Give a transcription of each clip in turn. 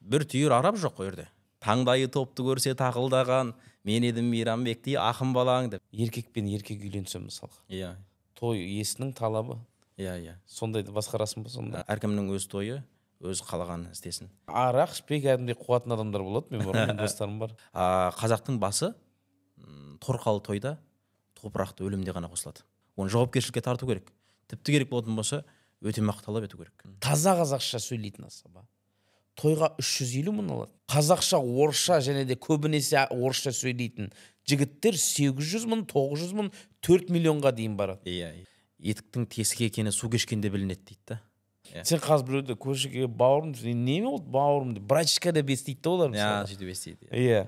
Бір түйір араб жоқ ол жерде. Таңдайы топты көрсе тақылдаған, мен едім Мейрамбектей ақын балаң деп. Еркек пен еркек үйленсе мысалға. Иә. Той иесінің талабы. Иә, иә. Сондайды басқарасың ба сонда? Әркімнің өз тойы, өз қалағанын істесін. Арақ ішпей кәдімгідей қуатын адамдар болады, мен бар, менің достарым бар. Қазақтың басы торқалы тойда топырақты өлімде ғана қосылады. Оны жауапкершілікке тарту керек. Тіпті керек болатын болса, өтемақы талап ету керек. Таза қазақша сөйлейтін асаба тойға 350 мың алады. Қазақша, орысша және де көбінесе орысша сөйлейтін жігіттер 800 мың, 900 мың, 4 миллионға дейін барады. Иә. Етіктің тесік екені су кешкенде білінеді дейді да. Сен қазір біреуді көршіге бауырым, не болды бауырым деп, братишка деп естиді да олар. Иә, сөйтіп естиді. Иә.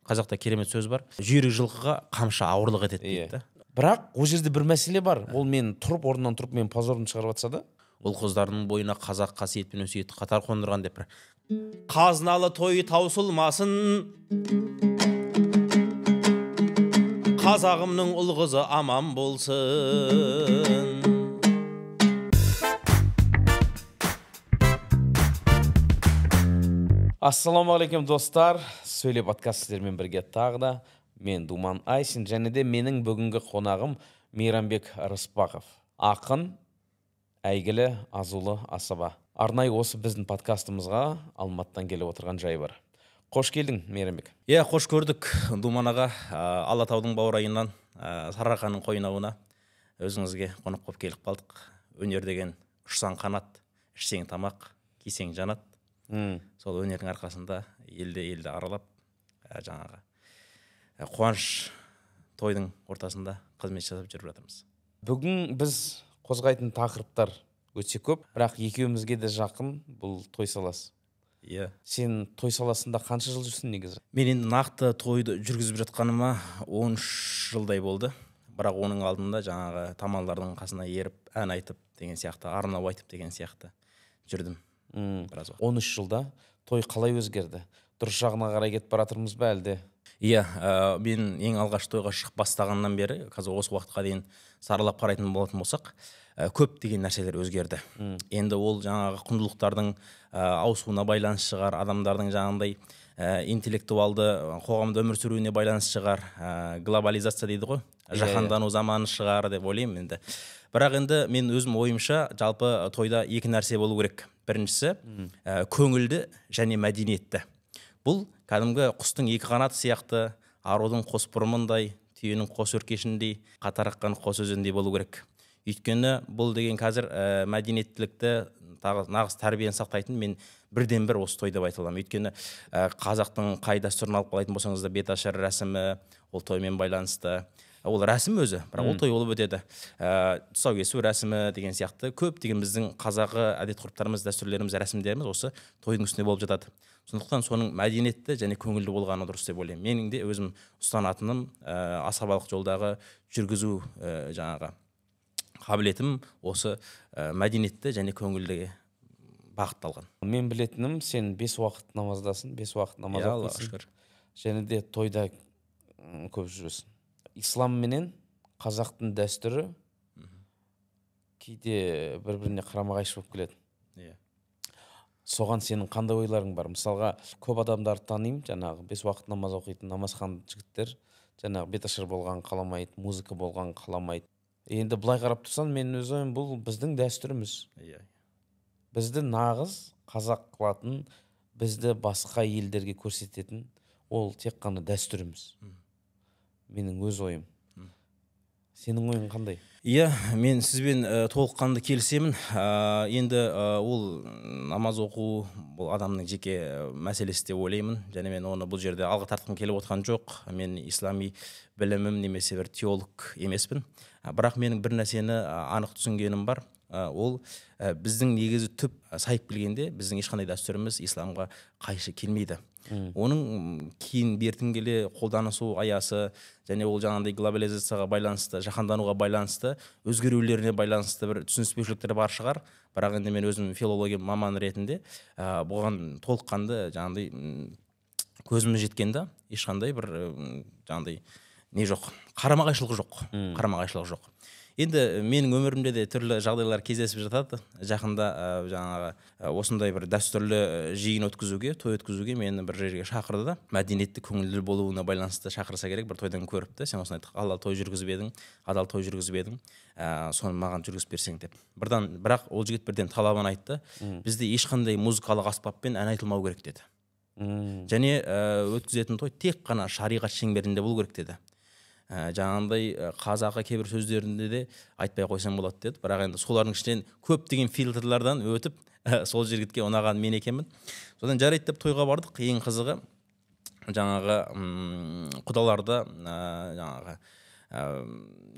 Қазақта керемет сөз бар. Жүйрік жылқыға қамшы ауырлық етеді дейді да. Бірақ ол жерде бір мәселе бар. Ол мен тұрып, орнынан тұрып, мен позорымды шығарып жатса да. Ол қыздардың бойына қазақ қасиет пен өсиетті қатар қондырған деп бір. Қазыналы тойы таусылмасын, қазағымның ұл қызы аман болсын. Ассалаумағалейкум достар, Сөйле подкаст сіздермен бірге тағы да мен Думан Айсин және де менің бүгінгі қонағым Мейрамбек Рыспақов, ақын, әйгілі азулы асаба. Арнайы осы біздің подкастымызға Алматыдан келіп отырған жайы бар. Қош келдің, Мейрамбек. Иә, қош көрдік, Думан аға. Алатаудың баурайынан, Сарыарқаның қойнауына өзіңізге қонақ болып келіп қалдық. Өнер деген ұшсаң қанат, ішсең тамақ, кисең жанат. Сол өнердің арқасында елді аралап, жаңағы қуаныш тойдың ортасында қызмет жасап жүріп жатырмыз. Бүгін біз қозғайтын тақырыптар өте көп, бірақ екеумізге де жақын бұл той саласы. Иә. Сен той саласында қанша жыл жүрсің негізі? Мен енді нақты тойды жүргізіп жатқаныма 13 жылдай болды. Бірақ оның алдында жаңағы тамалдардың қасына еріп, ән айтып деген сияқты, арнау айтып деген сияқты жүрдім. Біраз уақыт. 13 жылда той қалай өзгерді? Дұрыс жағына қарай кетіп бара жатырмыз ба әлде? Иә, мен ең алғаш тойға шығып бастағаннан бері, қазір осы уақытқа дейін саралап қарайтын болатын болсақ, көптеген нәрселер өзгерді. Енді ол жаңағы құндылықтардың ауысуына байланысты шығар, адамдардың жаңағындай интеллектуалды қоғамда өмір сүруіне байланысты шығар, глобализация дейді ғой, жаһандану заманы шығар деп ойлаймын енді. Бірақ енді мен өзім ойымша, жалпы тойда екі нәрсе болу керек. Біріншісі, көңілді және мәдениетті. Бұл кәдімгі құстың екі қанаты сияқты, арудың қос бұрымындай, түйенің қос өркешіндей, қатар аққан қос өзендей болу керек. Өйткені бұл деген қазір мәдениеттілікті, тағы нағыз тәрбиені сақтайтын мен бірден бір осы той деп айта аламын. Өйткені қазақтың қай дәстүрін алып қалайтын болсаңыз да, беташар рәсімі ол тоймен байланысты. Ол рәсім өзі, бірақ ол той болып өтеді. Тұсаукесу рәсімі деген сияқты көптеген біздің қазақы әдет ғұрыптарымыз, дәстүрлеріміз, рәсімдеріміз осы тойдың үстіне болып жатады. Сондықтан соның мәдениетті және көңілді болғаны дұрыс деп ойлаймын. Менің де өзім ұстанатыным асабалық жолдағы жүргізу жаңағы қабілетім осы мәдениетті және көңілдіге бағытталған. Мен білетінім, сен 5 уақыт намаздасың, 5 уақыт намаз оқисың. Және де тойда көп жүресің. Ислам менен қазақтың дәстүрі кейде бір-біріне қарама-қайшы болып келеді. Иә. Соған сенің қандай ойларың бар? Мысалға, көп адамдарды танимын, жаңағы 5 уақыт намаз оқитын намазхан жігіттер, жаңағы беташар болған қаламайды, музыка болған қаламайды. Енді былай қарап тұрсаң, мен өз ойым, бұл біздің дәстүріміз. Иә. Бізді нағыз қазақ қылатын, бізді басқа елдерге көрсететін ол тек қана дәстүріміз. Менің өз ойым. Сенің ойың қандай? Иә, мен сізбен толыққанды келісемін. Енді ол намаз оқу бұл адамның жеке мәселесі деп ойлаймын. Және мен оны бұл жерде алға тартқым келіп отырған жоқ. Мен ислами білімім немесе бір теолог емеспін. Бірақ менің бір нәрсені анық түсінгенім бар. Ол біздің негізі түп сайып келгенде біздің ешқандай дәстүріміз исламға қайшы келмейді. Оның кейін бертін келе қолданысу аясы және ол жаңағындай глобализацияға байланысты, жаһандануға байланысты өзгерулеріне байланысты бір түсініспеушіліктер бар шығар. Бірақ енді мен өзім филология маманы ретінде бұған толыққанды жаңағындай көзім жеткенде ешқандай бір жаңағындай не жоқ, қарама-қайшылық жоқ, қарама-қайшылық жоқ. Енді менің өмірімде де түрлі жағдайлар кездесіп жатады. Жақында жаңағы осындай бір дәстүрлі жиын өткізуге, той өткізуге мені бір жерге шақырды да, мәдениетті, көңілді болуына байланысты шақырса керек, бір тойдан көріпті. Сен осындай халал той жүргізіп едің, адал той жүргізіп едің, соны маған жүргізіп берсең деп. Бірақ ол жігіт бірден талабын айтты. Бізде ешқандай музыкалық аспаппен ән айтылмау керек деді. Және өткізетін той тек қана шариғат шеңберінде болу керек деді. Жаңағындай қазақы кейбір сөздерінде де айтпай қойсам болады деді. Бірақ енді солардың ішінен көптеген фильтрлардан өтіп, сол жігітке ұнаған мен екенмін. Содан жарайды деп тойға бардық. Ең қызығы жаңағы құдаларда жаңағы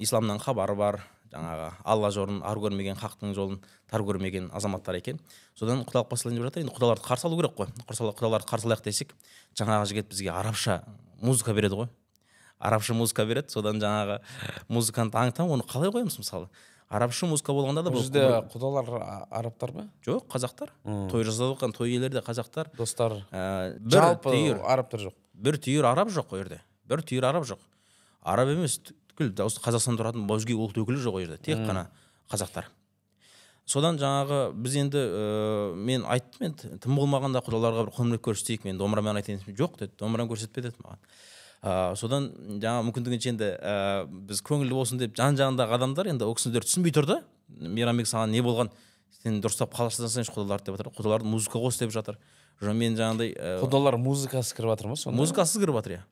исламнан хабары бар, жаңағы Алла жолын ар көрмеген, хақтың жолын тар көрмеген азаматтар екен. Содан құдалық басталайын деп жатыр. Енді құдаларды қарсы алу керек қой. Құдаларды қарсы алайық десек, жаңағы жігіт бізге арабша музыка береді ғой. Арабша музыка береді. Содан жаңағы музыкант аңтам, оны қалай қоямыз мысалы? Арабша музыка болғанда да бұл жерде құдалар арабтар ма? Жоқ, қазақтар. Той жасап жатқан той иелері де қазақтар. Достар. Жалпы арабтар жоқ. Бір түйір араб жоқ ол жерде. Бір түйір араб жоқ. Араб емес, түгіл осы Қазақстанда тұратын өзге ұлт өкілі жоқ ол жерде. Тек қана қазақтар. Содан жаңағы біз енді мен айттым, енді тым болмағанда құдаларға бір құрмет көрсетейік, мен домбырамен айтайын. Жоқ деді, домбыраны көрсетпе деді маған. Содан жаңа мүмкіндігінше енді біз көңілді болсын деп жан-жағындағы адамдар енді ол кісілер түсінбей тұрды. Мейрамбек, саған не болған? Сен дұрыстап қалашасаңшы құдаларды деп жатыр. Құдаларды музыка қос деп жатыр. Жоқ, мен жаңағыдай құдалар музыкасыз кіріп жатыр ма сонда? Музыкасыз кіріп жатыр, иә.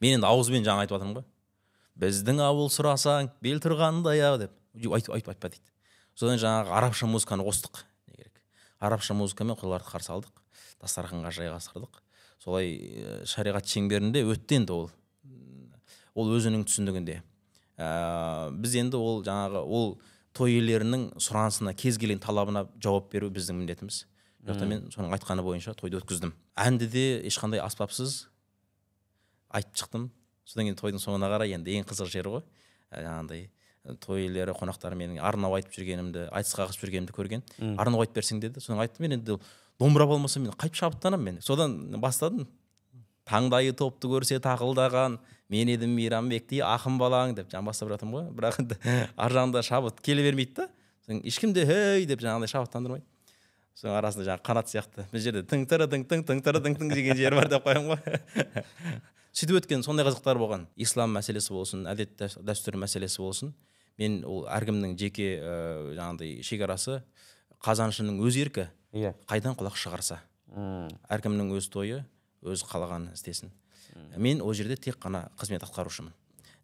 Мен енді ауызбен жаңа айтып жатырмын ғой. Біздің ауыл сұрасаң, бел тұрғандай ау деп. Айтып айтпа дейді. Содан жаңағы арабша музыканы қостық. Не керек? Арабша музыкамен құдаларды қарсы алдық. Дастарханға жайғастырдық. Солай шариғат шеңберінде өтті енді ол. Ол өзінің түсінігінде. Біз енді ол жаңағы ол той иелерінің сұранысына, кез келген талабына жауап беру біздің міндетіміз. Жоқта мен соның айтқаны бойынша тойды өткіздім. Әнді де ешқандай аспапсыз айтып шықтым. Содан кейін тойдың соңына қарай енді ең қызық жері ғой. Жаңағындай той иелері, қонақтары менің арнау айтып жүргенімді, айтыс қағысып жүргенімді көрген. Арнау айтып берсең деді. Соны айттым, мен енді домбыра болмаса мен қайтып шабыттанамын мен. Содан бастадым. Таңдайы топты көрсе тақылдаған, мен едім Мейрамбектей ақын балаң деп жан бастап жатырмын ғой. Бірақ енді ар жағында шабыт келе бермейді да. Содан ешкім де хей деп жаңағыдай шабыттандырмайды. Соның арасында жаңағы қанат сияқты. Мына жерде тың тыры тың тың тың тыры тың тың деген жер бар деп қоямын ғой. Сөйтіп өткен сондай қызықтар болған. Ислам мәселесі болсын, әдет дәстүр мәселесі болсын. Мен ол әркімнің жеке жаңағыдай шекарасы, қазаншының өз еркі. Қайдан құлақ шығарса. Әркімнің өз тойы, өз қалағанын істесін. Мен ол жерде тек қана қызмет атқарушымын.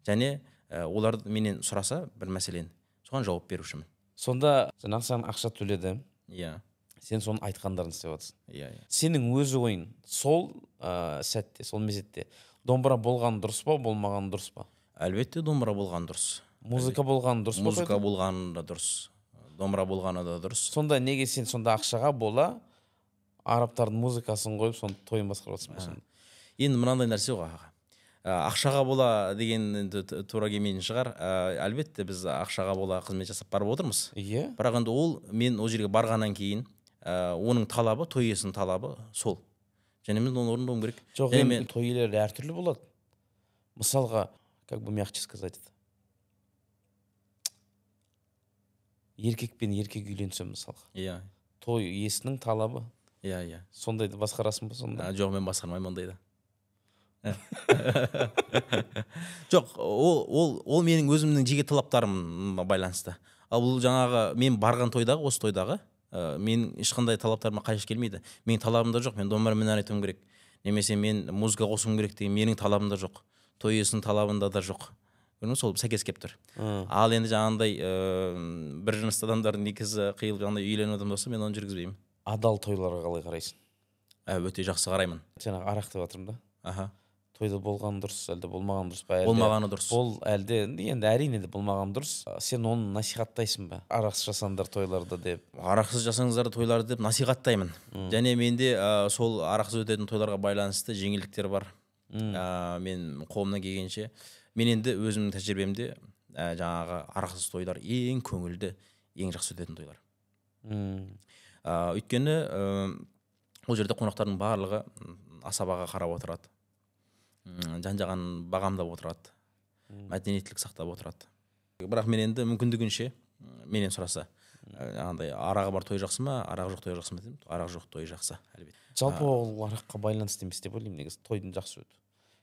Және олар менен сұраса бір мәселені, соған жауап берушімін. Сонда жаңағы саған ақша төледі. Иә. Сен соның айтқандарын істеп жатырсың. Иә, иә. Сенің өз ойың сол сәтте, сол мезетте домбыра болған дұрыс па, болмаған дұрыс па? Әлбетте домбыра болған дұрыс. Музыка болған дұрыс па? Музыка болғаны да дұрыс. Домбыра болғаны да дұрыс. Сонда неге сен сонда ақшаға бола арабтардың музыкасын қойып, соны тойын басқарып жатырсың ба сонда? Енді мынандай нәрсе ғой, аға. Ақшаға бола деген енді тура келмейтін шығар. Әлбетте біз ақшаға бола қызмет жасап барып отырмыз. Иә. Бірақ енді ол мен ол жерге барғаннан кейін оның талабы, той иесінің талабы сол. Және мен оны орындауым керек. Жоқ, енді той иелері әртүрлі болады. Мысалға, как бы мягче сказать это. Еркек пен еркек үйленсе мысалға. Иә. Той иесінің талабы. Иә, иә. Сондайды басқарасың ба сонда? Жоқ, мен басқармаймын ондайды. Жоқ, ол менің өзімнің жеке талаптарыма байланысты. Ал бұл жаңағы мен барған тойдағы, осы тойдағы, мен ешқандай талаптарыма қайшы келмейді. Менің талабым да жоқ, мен домбырамен ән айтуым керек. Немесе мен музыка қосуым керек деген менің талабым да жоқ. Той иесінің талабында да жоқ. Сол сәйкес келіп тұр. Ал енді жаңағындай бір жынысты адамдардың некесі қиылып жаңағындай үйленіп адам болса, мен оны жүргізбеймін. Адал тойларға қалай қарайсың? Өте жақсы қараймын. Жаңағы арақ деп жатырмын да. Аха. Тойда болған дұрыс, әлде болмаған дұрыс па? Болмағаны дұрыс. Ол әлде енді әрине де болмаған дұрыс. Сен оны насихаттайсың ба? Арақсыз жасаңдар тойларды деп. Арақсыз жасаңыздар тойларды деп насихаттаймын. Және менде сол арақсыз өтетін тойларға байланысты жеңілдіктер бар. Мен қолымнан келгенше, мен енді өзімнің тәжірибемде жаңағы арақсыз тойлар ең көңілді, ең жақсы өтетін тойлар. Өйткені ол жерде қонақтардың барлығы асабаға қарап отырады. Жан-жағын бағамдап отырады, мәдениеттілік сақтап отырады. Бірақ мен енді мүмкіндігінше, менен сұраса, жаңағыдай арағы бар той жақсы ма, арағы жоқ той жақсы ма дедім. Арағы жоқ той жақсы, әлбетте. Жалпы ол араққа байланысты емес деп ойлаймын негізі, тойдың жақсы өтуі.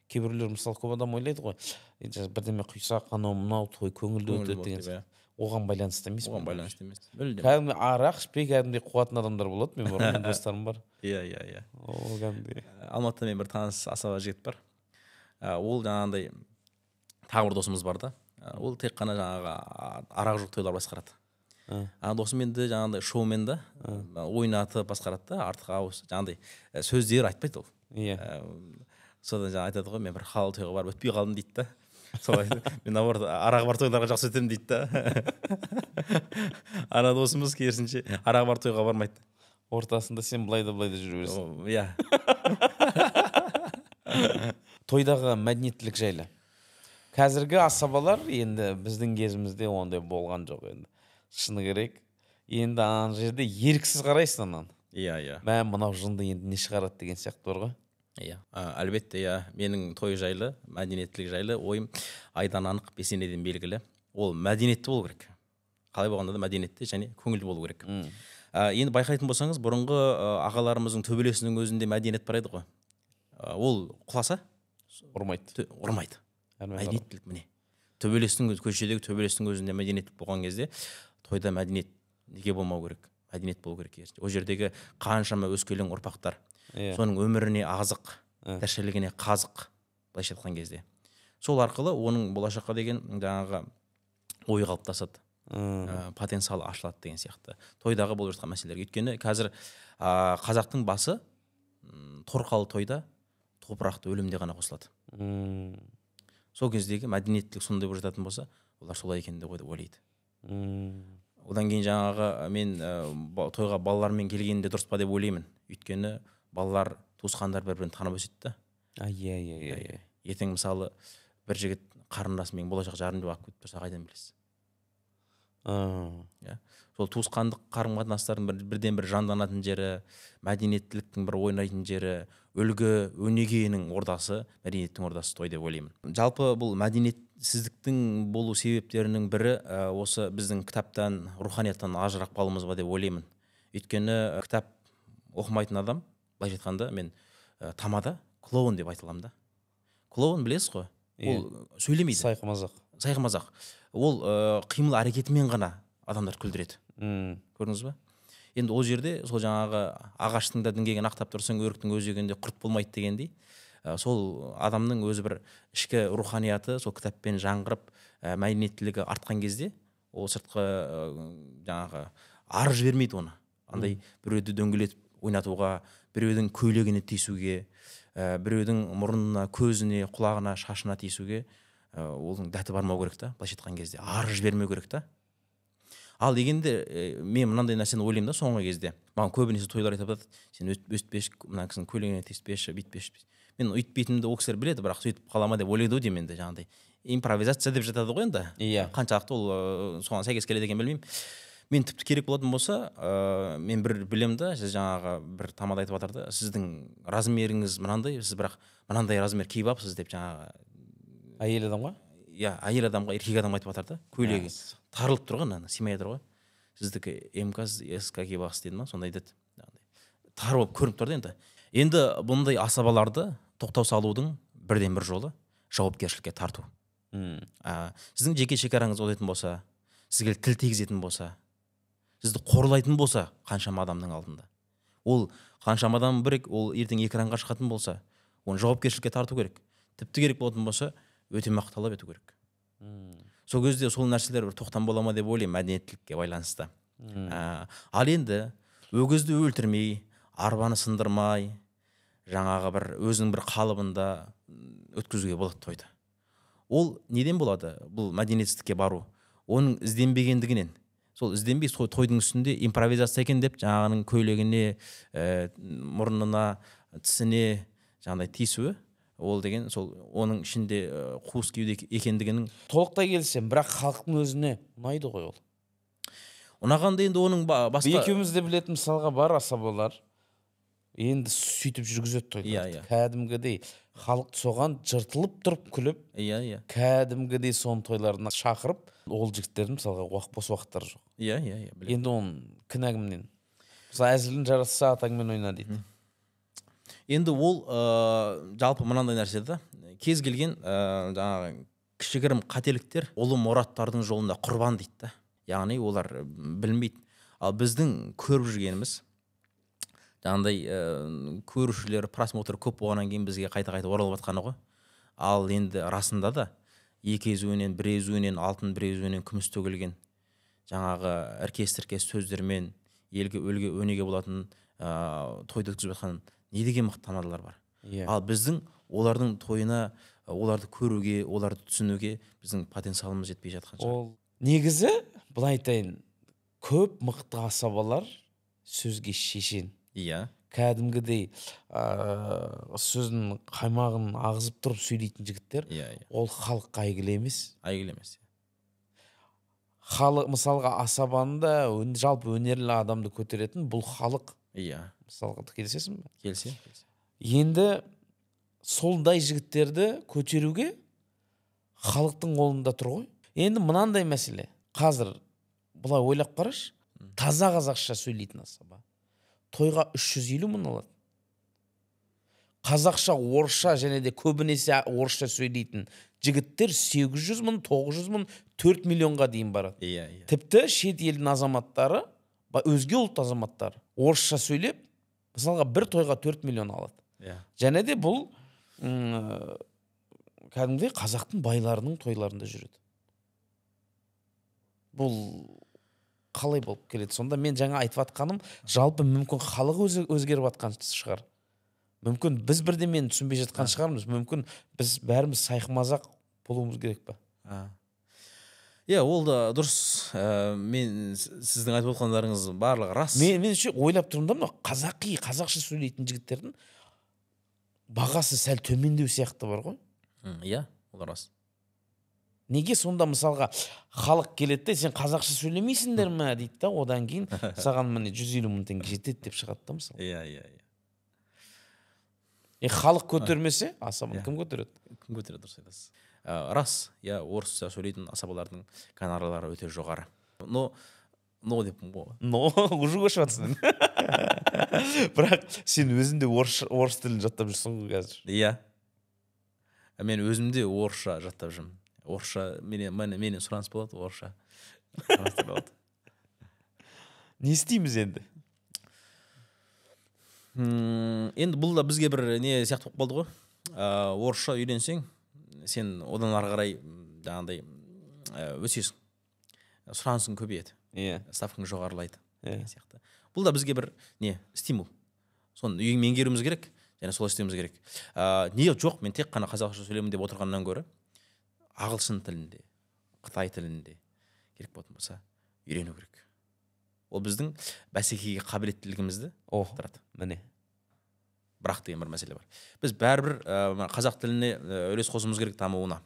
Кейбіреулер, мысалы, көп адам ойлайды ғой, енді бірдеме құйсақ, анау мынау той көңілді өтеді деген сияқты. Оған байланысты емес. Оған байланысты емес мүлдем. Кәдімгі арақ ішпей кәдімгідей қуатын адамдар болады. Мен бар, менің достарым бар. Иә, иә, иә. Ол кәдімгідей. Алматыда мен бір таныс асаба жігіт бар. Ол жаңағындай, тағы бір досымыз бар да. Ол тек қана жаңағы арақ жоқ тойлар басқарады. Ана досым енді жаңағындай шоумен да, ойнатып басқарады да, артық ауыз жаңағындай сөздер айтпайды ол. Содан жаңа айтады ғой, мен бір халал тойға барып өтпей қалдым дейді да. Солай, мен наоборот арағы бар тойларға жақсы өтемін дейді да. Ана досымыз керісінше арағы бар тойға бармайды. Ортасында сен былай да былай да жүре бересің. Иә. Тойдағы мәдениеттілік жайлы. Қазіргі асабалар, енді біздің кезімізде ондай болған жоқ енді. Шыны керек. Енді ана жерде еріксіз қарайсың ананы. Иә, иә. Мә, мынау жынды енді не шығарады деген сияқты бар ғой. Иә, әлбетте, иә. Менің той жайлы, мәдениеттілік жайлы ойым айдан анық, бесенеден белгілі. Ол мәдениетті болу керек. Қалай болғанда да мәдениетті және көңілді болу керек. Енді байқайтын болсаңыз, бұрынғы ағаларымыздың төбелесінің өзінде мәдениет бар еді ғой. Ол құласа ұрмайды. Ұрмайды. Мәдениеттілік міне. Төбелестің өзі, көшедегі төбелестің өзінде мәдениеттілік болған кезде тойда мәдениет неге болмау керек? Мәдениет болу керек. Ол жердегі қаншама өскелең ұрпақтар, соның өміріне азық, тіршілігіне қазық, былайша айтқан кезде. Сол арқылы оның болашаққа деген жаңағы ойы қалыптасады, потенциалы ашылады деген сияқты. Тойдағы болып жатқан мәселелер. Өйткені қазір қазақтың басы торқалы тойда топырақты өлімде ғана қосылады. Сол кездегі мәдениеттілік сондай болып жататын болса, олар солай екен деп ойлайды. Одан кейін жаңағы мен тойға балалармен келгенде дұрыс па деп ойлаймын. Өйткені балалар, туысқандар бір-бірін танып өседі да. Иә, иә, иә, иә. Ертең мысалы бір жігіт қарындасым менің болашақ жарым деп алып кетіп тұрса, қайдан білесіз? Иә. Сол туысқандық қарым-қатынастардың бірден бір жанданатын жері, мәдениеттіліктің бір ойнайтын жері, үлгі өнегенің ордасы, мәдениеттің ордасы той деп ойлаймын. Жалпы бұл мәдениетсіздіктің болу себептерінің бірі осы біздің кітаптан, руханияттан ажырап қалуымыз ба деп ойлаймын. Өйткені кітап оқымайтын адам, былайша айтқанда, мен тамада клоун деп айта аламын да. Клоун білесіз ғой? Ол сөйлемейді. Сайқымазақ. Сайқымазақ. Ол қимыл әрекетімен ғана адамдар күлдіреді. Көрдіңіз ба? Енді ол жерде сол жаңағы ағаштың да діңгегін ақтап тұрсаң, өріктің өзегінде құрт болмайды дегендей, сол адамның өзі бір ішкі руханияты сол кітаппен жаңғырып, мәдениеттілігі артқан кезде ол сыртқы жаңағы ары жібермейді оны. Андай біреуді дөңгелетіп ойнатуға, біреудің көйлегіне тиісуге, біреудің мұрнына, көзіне, құлағына, шашына тиісуге оның дәті бармау керек та, былайша айтқан кезде ары жібермеу керек та. Ал дегенде мен мынандай нәрсені ойлаймын да соңғы кезде. Маған көбінесе тойлар айтып жатады, сен өтпеші, мына кісінің көйлегіне тиіспеші, бүйтпеші. Мен өйтпейтінімді ол кісілер біледі, бірақ сөйтіп қала ма деп ойлайды ғой деймін енді, жаңағыдай импровизация деп жатады ғой енді. Қаншалықты ол соған сәйкес келеді екенін білмеймін. Мен тіпті керек болатын болса, мен бір білемін да, сіз жаңағы бір тамада айтып жатыр да, сіздің размеріңіз мынандай, сіз бірақ мынандай размер киіп алыпсыз деп жаңағы. Әйел адамға? Иә, әйел адамға, еркек адамға айтып жатыр да, көйлегі тарылып тұр ғой, мынаны сыймай жатыр ғой. Сіздікі МК, СК киіп алыпсыз деді ма, сондай деді. Тар болып көрініп тұр да енді. Енді бұндай асабаларды тоқтау салудың бірден бір жолы жауапкершілікке тарту. Сіздің жеке шекараңыз өтетін болса, сізге тіл тигізетін болса, сізді қорлайтын болса қаншама адамның алдында. Ол қаншама адам бір, ол ертең экранға шығатын болса, оны жауапкершілікке тарту керек. Тіпті керек болатын болса, өтемақы талап ету керек. Сол кезде сол нәрселер бір тоқтам бола ма деп ойлаймын мәдениеттілікке байланысты. Ал енді өгізді өлтірмей, арбаны сындырмай, жаңағы бір өзінің бір қалыбында өткізуге болады тойды. Ол неден болады? Бұл мәдениетсіздікке бару. Оның ізденбегендігінен. Сол ізденбей, сол тойдың үстінде импровизация екен деп жаңағының көйлегіне, мұрнына, тісіне жаңағыдай тиісуі, ол деген сол оның ішінде қуыс кеуде екендігінің. Толықтай келісемін, бірақ халықтың өзіне ұнайды ғой ол. Ұнағанда енді оның басқа Екеуміз де білетін мысалға бар асабалар. Енді сөйтіп жүргізеді тойларды. Иә, иә. Кәдімгідей халық соған жыртылып тұрып күліп, Иә, иә. кәдімгідей соның тойларына шақырып, ол жігіттердің мысалға бос уақыттары жоқ. Иә, иә, иә, білемін. Енді оның кінә кімнен? Мысалы, әзілдің жарасса атаңмен ойна дейді. Енді ол жалпы мынандай нәрсе да, кез келген жаңағы кішігірім қателіктер ұлы мұраттардың жолында құрбан дейді да. Яғни олар білмейді. Ал біздің көріп жүргеніміз жаңағыдай көрушілер, просмотр көп болғаннан кейін бізге қайта-қайта оралып жатқаны ғой. Ал енді расында да екі езуінен, бір езуінен алтын, бір езуінен күміс төгілген жаңағы іркес-тіркес сөздермен елге өлге өнеге болатын тойды өткізіп жатқан не деген мықты тамадалар бар. Yeah. Ал біздің олардың тойына, оларды көруге, оларды түсінуге біздің потенциалымыз жетпей жатқан шығар. Ол негізі былай айтайын, көп мықты асабалар сөзге шешен. Иә. Кәдімгідей сөздің қаймағын ағызып тұрып сөйлейтін жігіттер. Иә, иә. Ол халыққа әйгілі емес. Әйгілі емес. Халық мысалға асабаны да, жалпы өнерлі адамды көтеретін бұл халық. Иә. Мысалға келісесің бе? Келісемін. Енді сондай жігіттерді көтеруге халықтың қолында тұр ғой. Енді мынандай мәселе. Қазір былай ойлап қарашы, таза қазақша сөйлейтін асаба тойға 350 мың алады. Қазақша, орысша және де көбінесе орысша сөйлейтін жігіттер 800 мың, 900 мың, 4 миллионға дейін барады. Иә, иә. Тіпті шет елдің азаматтары, өзге ұлт азаматтары орысша сөйлеп, мысалға бір тойға 4 миллион алады. Иә. Және де бұл кәдімгідей қазақтың байларының тойларында жүреді. Бұл қалай болып келеді? Сонда мен жаңа айтып атқаным, жалпы мүмкін халық өзі өзгеріп атқан шығар. Мүмкін біз бірдемені түсінбей жатқан шығармыз. Мүмкін біз бәріміз сайқымазақ болуымыз керек па? Иә, ол да дұрыс. Мен сіздің айтып отқандарыңыз барлығы рас. Мен ше ойлап тұрмын да, мынау қазақи, қазақша сөйлейтін жігіттердің бағасы сәл төмендеу сияқты бар ғой. Иә, ол рас. Неге сонда мысалға халық келеді де, сен қазақша сөйлемейсіңдер ме дейді да, одан кейін саған міне 150 мың теңге жетеді деп шығады да мысалы. Иә, иә, иә. Халық көтермесе, асабаны кім көтереді? Кім көтереді, дұрыс айтасыз. Рас, иә, орысша сөйлейтін асабалардың гонорарлары өте жоғары. Но, но деппін ғой. Но, уже көшіп жатсың. Бірақ сен өзің де орыс тілін жаттап жүрсің ғой қазір. Иә. Мен өзім де орысша жаттап жүрмін. Орысша, менен сұраныс болады, орысша. Сұраныс болады. Не істейміз енді? Енді бұл да бізге бір не сияқты болып қалды ғой. Орысша үйренсең, сен одан ары қарай жаңағыдай өсесің. Сұранысың көбейеді. Иә. Ставкаң жоғарылайды деген сияқты. Бұл да бізге бір не, стимул. Соны меңгеруіміз керек, және солай істеуіміз керек. Не жоқ, мен тек қана қазақша сөйлеймін деп отырғаннан гөрі ағылшын тілінде, қытай тілінде керек болатын болса үйрену керек. Ол біздің бәсекеге қабілеттілігімізді арттырады. Міне. Бірақ деген бір мәселе бар. Біз бәрібір қазақ тіліне үлес қосуымыз керек дамуына.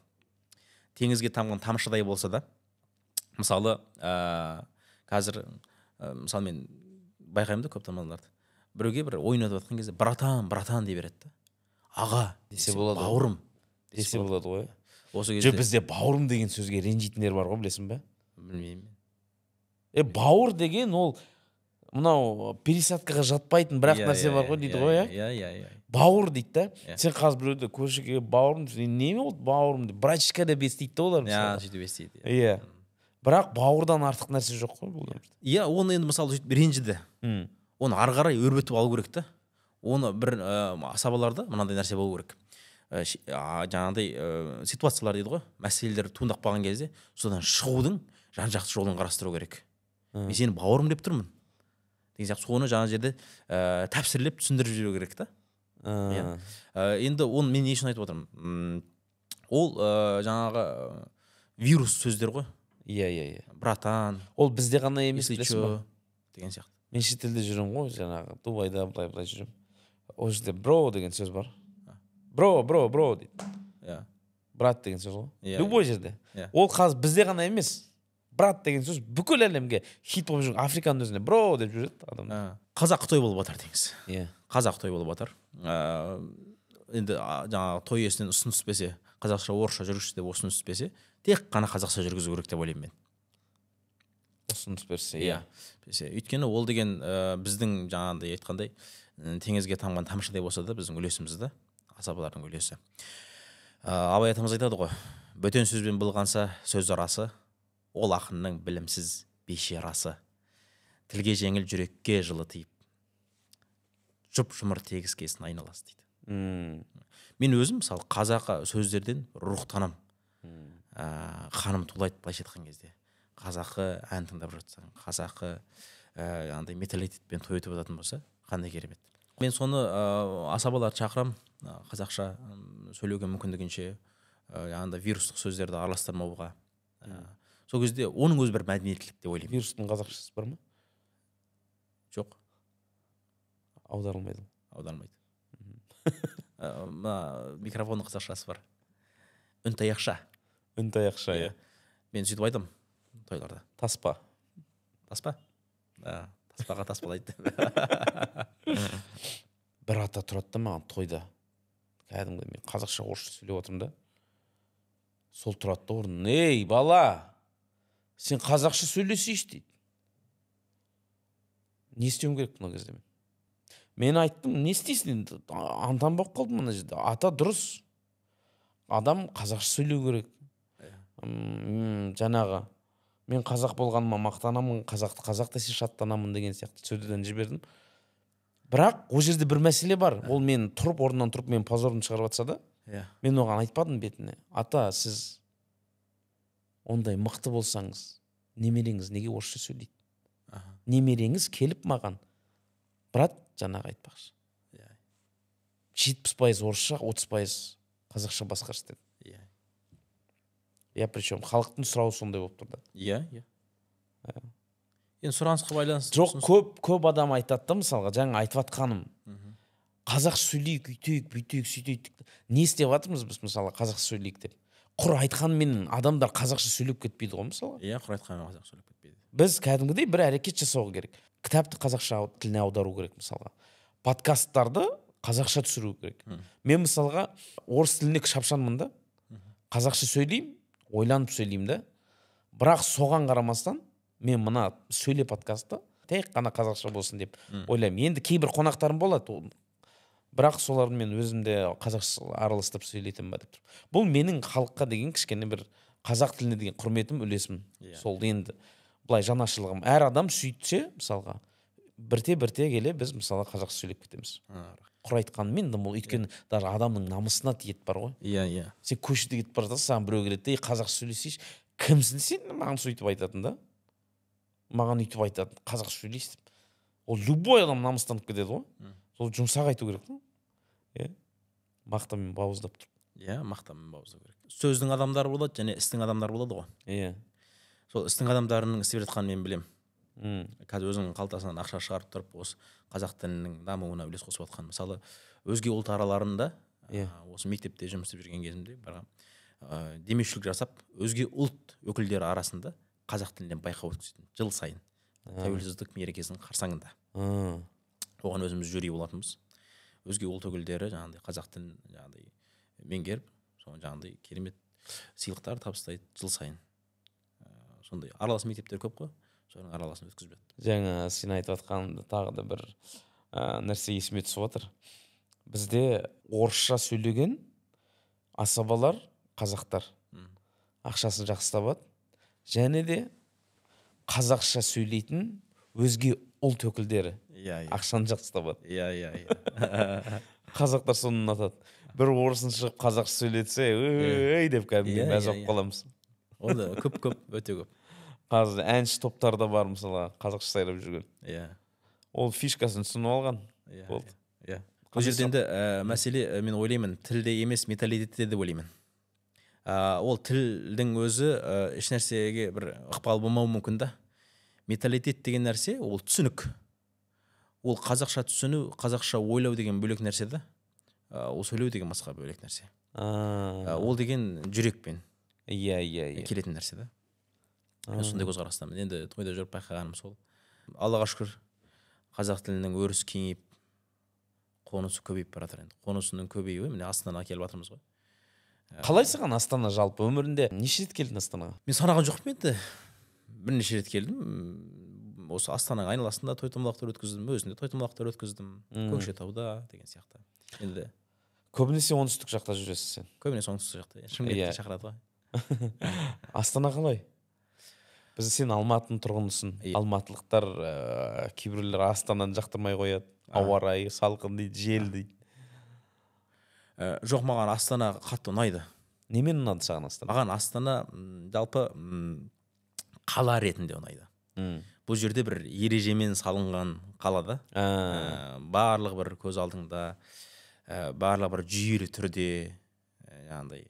Теңізге тамған тамшыдай болса да, мысалы, қазір мысалы мен байқаймын да көп тамадаларды. Біреуге бір ойын өтіп жатқан кезде братан, братан дей береді да. Аға десе болады, бауырым десе болады ғой. Осы кезде жоқ, бізде бауырым деген сөзге ренжитіндер бар ғой, білесің бе? Білмеймін. Бауыр деген ол мынау пересадкаға жатпайтын бірақ нәрсе бар ғой дейді ғой, иә? Иә, иә. Бауыр дейді да. Сен қазір біреуді көршіге бауырым, не болды бауырым деп, братишка деп естиді да олар. Иә, сөйтіп естиді. Иә. Бірақ бауырдан артық нәрсе жоқ қой бұл өмірде. Иә, оны енді мысалы сөйтіп ренжіді. Оны ары қарай өрбітіп алу керек та. Оны бір асабаларда мынандай нәрсе болу керек. Жаңағыдай ситуациялар дейді ғой, мәселелер туындап қалған кезде содан шығудың жан-жақты жолын қарастыру керек. Мен сені бауырым деп тұрмын деген сияқты, соны жаңа жерде тәпсірлеп түсіндіріп жіберу керек та. Енді оны мен не үшін айтып отырмын? Ол жаңағы вирус сөздер ғой. Иә, иә, иә. Братан. Ол бізде ғана емес, білесің ба? Деген сияқты. Мен шетелде жүремін ғой, жаңағы Дубайда былай-былай жүремін. Ол жерде бро деген сөз бар. Бро, бро, бро дейді. Иә. Брат деген сөз ғой. Любой жерде. Иә. Ол қазір бізде ғана емес. Брат деген сөз бүкіл әлемге хит болып жүр. Африканың өзінде бро деп жүреді адамдар. Қазақ той болып жатыр деңіз. Иә. Қазақ той болып жатыр. Енді жаңағы той иесінен ұсыныс түспесе, қазақша орысша жүргізші деп ұсыныс түспесе, тек қана қазақша жүргізу керек деп ойлаймын мен. Ұсыныс берсе, иә. Өйткені ол деген біздің жаңағыдай айтқандай теңізге тамған тамшыдай болса да біздің үлесіміз да, асабалардың үлесі. Абай атамыз айтады ғой, бөтен сөзбен былғанса сөз арасы, ол ақынның білімсіз бейшарасы. Тілге жеңіл, жүрекке жылы тиіп, жұп-жұмыр тегіс келсін айналасы дейді. Мен өзім мысалы қазақы сөздерден рухтанамын. Қаным тулайды былайша айтқан кезде. Қазақы ән тыңдап жатсаң, қазақы андай менталитетпен той өтіп жататын болса, қандай керемет. Мен соны асабаларды шақырамын, қазақша сөйлеуге мүмкіндігінше, андай вирустық сөздерді араластырмауға. Сол кезде оның өзі бір мәдениеттілік деп ойлаймын. Вирустың қазақшасы бар ма? Жоқ. Аударылмайды. Аударылмайды. Мына микрофонның қазақшасы бар. Үнтаяқша. Үнтаяқша, иә. Мен сөйтіп айтамын тойларда. Таспа. Таспа? Таспаға таспалайды. Бір ата тұрады да маған тойда. Кәдімгі мен қазақша орысша сөйлеп отырмын да. Сол тұрады да орнынан, ей, бала, сен қазақша сөйлесейші дейді. Не істеуім керек мына кезде мен? Мен айттым, не істейсің енді? Антан болып қалдым мына жерде. Ата дұрыс. Адам қазақша сөйлеу керек. Жаңағы мен қазақ болғаныма мақтанамын, қазақты қазақ десе шаттанамын деген сияқты сөздерден жібердім. Бірақ ол жерде бір мәселе бар. Ол мен тұрып, орнынан тұрып, мен позорымды шығарып жатса да, мен оған айтпадым бетіне. Ата, сіз ондай мықты болсаңыз, немереңіз неге орысша сөйлейді? Немереңіз келіп маған, брат, жаңағы айтпақшы. 70% орысша, 30% қазақша басқаршы деді. Я причем халықтың сұрауы сондай болып тұр да. Иә, иә. Енді сұранысқа байланысты. Жоқ, көп адам айтады да, мысалға, жаңа айтып жатқаным. Қазақша сөйлейік, үйтейік, бүйтейік, сөйтейік. Не істеп жатырмыз біз, мысалы, қазақша сөйлейік деп. Құр айтқанмен адамдар қазақша сөйлеп кетпейді ғой, мысалы. Иә, құр айтқанмен қазақша сөйлеп кетпейді. Біз кәдімгідей бір әрекет жасау керек. Кітапты қазақша тіліне аудару керек, мысалға. Подкасттарды қазақша түсіру керек. Мен мысалға орыс тіліне шапшаңмын да. Қазақша сөйлеймін, ойланып сөйлеймін да. Бірақ соған қарамастан мен мына сөйле подкастты тек қана қазақша болсын деп ойлаймын. Енді кейбір қонақтарым болады, бірақ солармен өзім де қазақша араластырып сөйлейтін ба деп тұрмын. Бұл менің халыққа деген кішкене бір қазақ тіліне деген құрметім, үлесім. Сол енді былай жанашырлығым. Әр адам сөйтсе, мысалға, бірте-бірте келе біз мысалға қазақша сөйлеп кетеміз. Құр айтқанмен дым ол, өйткені даже адамның намысына тиеді бар ғой. Иә, иә. Сен көшеде кетіп бара жатсаң, саған біреу келеді де, қазақша сөйлесейші, кімсің сен маған сөйтіп айтатын да? Маған өйтіп айтатын, қазақша сөйлейсің деп. Ол любой адам намыстанып кетеді ғой. Сол жұмсақ айту керек та. Иә. Мақтамен бауыздап тұр. Иә, мақтамен бауыздау керек. Сөздің адамдары болады және істің адамдары болады ғой. Иә. Сол істің адамдарының істеп жатқанын мен білемін. Қазір өзінің қалтасынан ақша шығарып тұрып, осы қазақ тілінің дамуына үлес қосып жатқан. Мысалы, өзге ұлт араларында, осы мектепте жұмыс істеп жүрген кезімде барғам, демеушілік жасап, өзге ұлт өкілдері арасында қазақ тілінен байқау өткізетін жыл сайын. Тәуелсіздік мерекесінің қарсаңында. Оған өзіміз жюри болатынбыз. Өзге ұлт өкілдері жаңағыдай қазақ тілін жаңағыдай меңгеріп, соны жаңағыдай керемет сыйлықтар табыстайды жыл сайын. Сондай аралас мектептер көп қой. Соның араласын өткізіп жатты. Жаңа сен айтып жатқанымда тағы да бір нәрсе есіме түсіп отыр. Бізде орысша сөйлеген асабалар қазақтар ақшасын жақсы табады. Және де қазақша сөйлейтін өзге ұлт өкілдері ақшаны жақсы табады. Иә, иә, иә. Қазақтар соны ұнатады. Бір орысын шығып қазақша сөйлетсе, ей деп кәдімгідей мәз болып қаламыз. Ол да көп-көп, өте көп. Қазір әнші топтар да бар, мысалға, қазақша сайрап жүрген. Иә. Ол фишкасын түсініп алған. Болды. Иә. Бұл жерде енді мәселе, мен ойлаймын, тілде емес, менталитетте деп ойлаймын. Ол тілдің өзі еш нәрсеге бір ықпал болмауы мүмкін да. Менталитет деген нәрсе, ол түсінік. Ол қазақша түсіну, қазақша ойлау деген бөлек нәрсе да. Ол сөйлеу деген басқа бөлек нәрсе. Ол деген жүрекпен келетін нәрсе да. Сондай көзқарастамын. Енді тойда жүріп байқағаным сол. Аллаға шүкір, қазақ тілінің өрісі кеңейіп, Қонысы көбейіп бара жатыр енді. Қонысының көбеюі, міне, Астанаға келіп жатырмыз ғой. Қалай саған Астана жалпы? Өмірінде неше рет келдің Астанаға? Мен санаған жоқпын енді. Бірнеше рет келдім. Осы Астананың айналасында той томалақтар өткіздім, өзінде той томалақтар өткіздім, Көкшетауда деген сияқты. Енді көбінесе оңтүстік жақта жүресің сен. Көбінесе оңтүстік жақта. Шымкентке шақырады ғой. Астана қалай? Біз, сен Алматының тұрғынысың. Алматылықтар, кейбіреулер Астананы жақтырмай қояды. Ауа райы салқын дейді, жел дейді. Жоқ, маған Астана қатты ұнайды. Немен ұнады саған Астана? Маған Астана жалпы қала ретінде ұнайды. Бұл жерде бір ережемен салынған қала да. Барлығы бір көз алдыңда, барлығы бір жүйелі түрде, жаңағындай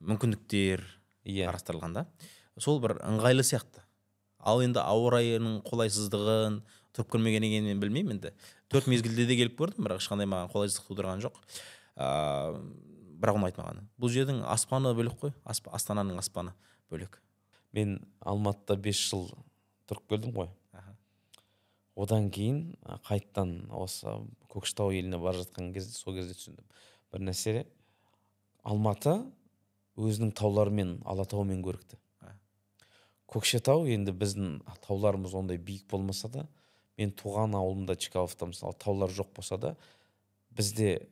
мүмкіндіктер қарастырылған да. Сол бір ыңғайлы сияқты. Ал енді ауа райының қолайсыздығын тұрып көрмегеннен кейін мен білмеймін енді. 4 мезгілде де келіп көрдім, бірақ ешқандай маған қолайсыздық тудырған жоқ. Бірақ ұнайды маған. Бұл жердің аспаны бөлек қой, Астананың аспаны бөлек. Мен Алматыда 5 жыл тұрып келдім ғой. Одан кейін қайттан осы Көкшетау еліне бара жатқан кезде, сол кезде түсіндім. Бір нәрсе, Алматы өзінің тауларымен, Алатаумен көрікті. Көкшетау енді біздің тауларымыз ондай биік болмаса да, мен туған ауылымда Чкаловта мысалы таулар жоқ болса да, бізде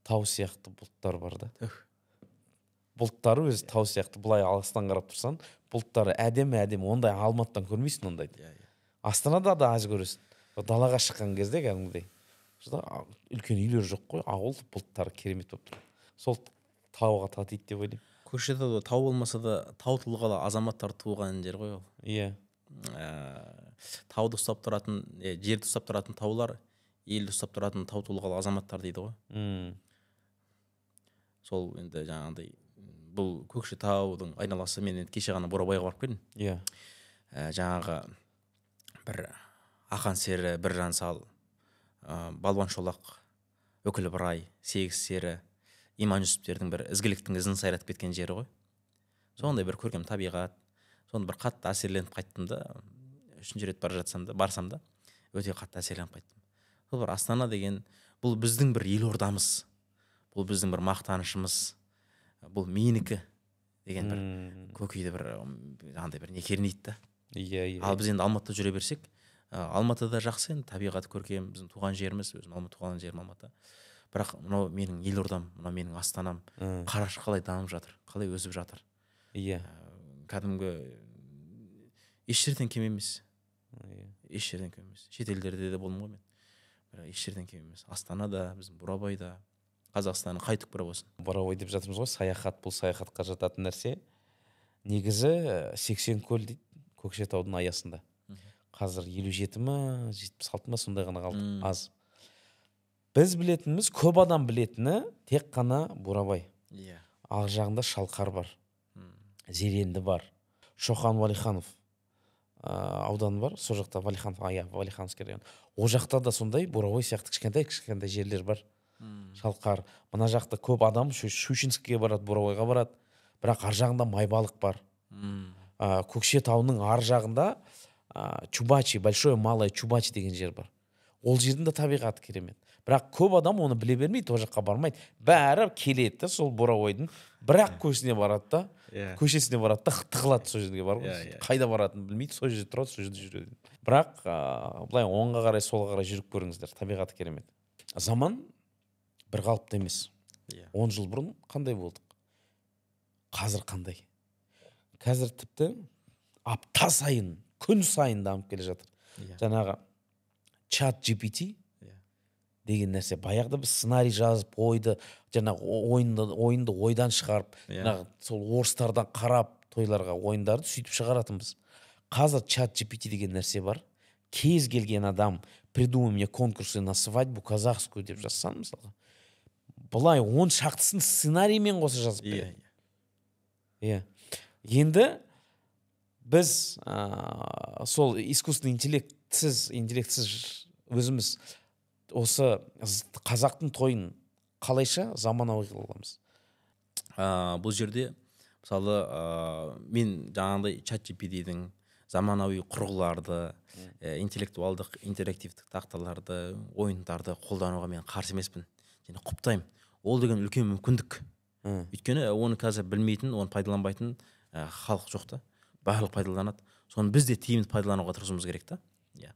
тау сияқты бұлттар бар да. Бұлттары өзі тау сияқты, былай алыстан қарап тұрсаң, бұлттары әдемі әдемі, ондай Алматыдан көрмейсің ондайды. Астанада да аз көресің. Далаға шыққан кезде кәдімгідей үлкен үйлер жоқ қой, ауыл бұлттары керемет болып тұрады. Сол тауға татиды деп ойлаймын. Көкшетауда тау болмаса да тау тұлғалы азаматтар туған жер ғой ол. Тауды ұстап тұратын, жерді ұстап тұратын таулар, елді ұстап тұратын тау тұлғалы азаматтар дейді ғой. Сол енді жаңағындай бұл Көкшетаудың айналасы, мен енді кеше ғана Бурабайға барып келдім. Жаңағы бір Ақан сері, бір Жансал, Балуан Шолақ, Өкіл Ыбырай, Сегіз сері, Иман Жүсіптердің бір ізгіліктің ізін сайратып кеткен жері ғой. Сондай бір көркем табиғат, сонда бір қатты әсерленіп қайттым да, үшінші рет бара жатсам да, барсам да, өте қатты әсерленіп қайттым. Сол бір Астана деген, бұл біздің бір елордамыз, бұл біздің бір мақтанышымыз, бұл менікі деген бір көкейді бір андай бір не кернейді да. Ал біз енді Алматыда жүре берсек, Алматыда жақсы енді табиғаты көркем, біздің туған жеріміз, өзім Алматы, туған жерім Алматы. Бірақ мынау менің елордам, мынау менің астанам. Қарашы қалай дамып жатыр, қалай өсіп жатыр. Кәдімгі еш жерден кем емес. Еш жерден кем емес. Шетелдерде де болдым ғой мен. Бірақ еш жерден кем емес. Астанада, біздің Бурабайда, Қазақстанның қай түкпірі болсын. Бурабай деп жатырмыз ғой, саяхат, бұл саяхатқа жататын нәрсе. Негізі 80 көл дейді Көкшетаудың аясында. Қазір 57 ма, 76 ма сондай ғана қалды, аз. Біз білетініміз, көп адам білетіні тек қана Бурабай. Ар жағында Шалқар бар, Зеренді бар, Шоқан Уәлиханов ауданы бар, сол жақта Валиханов, Валихановский район. Ол жақта да сондай Бурабай сияқты кішкентай-кішкентай жерлер бар. Шалқар. Мына жақта көп адам Щучинскіге барады, Бурабайға барады. Бірақ ар жағында Майбалық бар. Көкшетауының ар жағында Чубачи, Большое Малое Чубачи деген жер бар. Ол жердің де табиғаты керемет. Бірақ көп адам оны біле бермейді, ол жаққа бармайды. Бәрі келеді де сол Бурабайдың бірақ көшесіне барады да, көшесіне барады да, тығылады сол жерге барып. Қайда баратынын білмейді, сол жерде тұрады, сол жерде жүреді. Бірақ былай оңға қарай, солға қарай жүріп көріңіздер, табиғаты керемет. Заман бір қалыпты емес. 10 жыл бұрын қандай болдық? Қазір қандай? Қазір тіпті апта сайын, күн сайын дамып келе жатыр. Жаңағы чат GPT деген нәрсе. Баяғыда біз сценарий жазып, ойды, жаңағы ойынды ойдан шығарып, жаңағы сол орыстардан қарап тойларға ойындарды сөйтіп шығаратынбыз. Қазір чат GPT деген нәрсе бар. Кез келген адам придумай мне конкурсы на свадьбу казахскую деп жазсаң, мысалға, былай 10 шақтысын сценариймен қоса жазып береді. Енді біз сол искусственный интеллектсіз өзіміз осы қазақтың тойын қалайша заманауи қыла аламыз? Бұл жерде мысалы, мен жаңағындай чат GPT-дің, Заманауи құрылғыларды, интеллектуалдық, интерактивтік тақталарды, ойындарды қолдануға мен қарсы емеспін және құптаймын. Ол деген үлкен мүмкіндік. Өйткені оны қазір білмейтін, оны пайдаланбайтын халық жоқ та, барлық пайдаланады. Соны біз де тиімді пайдалануға тырысуымыз керек та. Иә.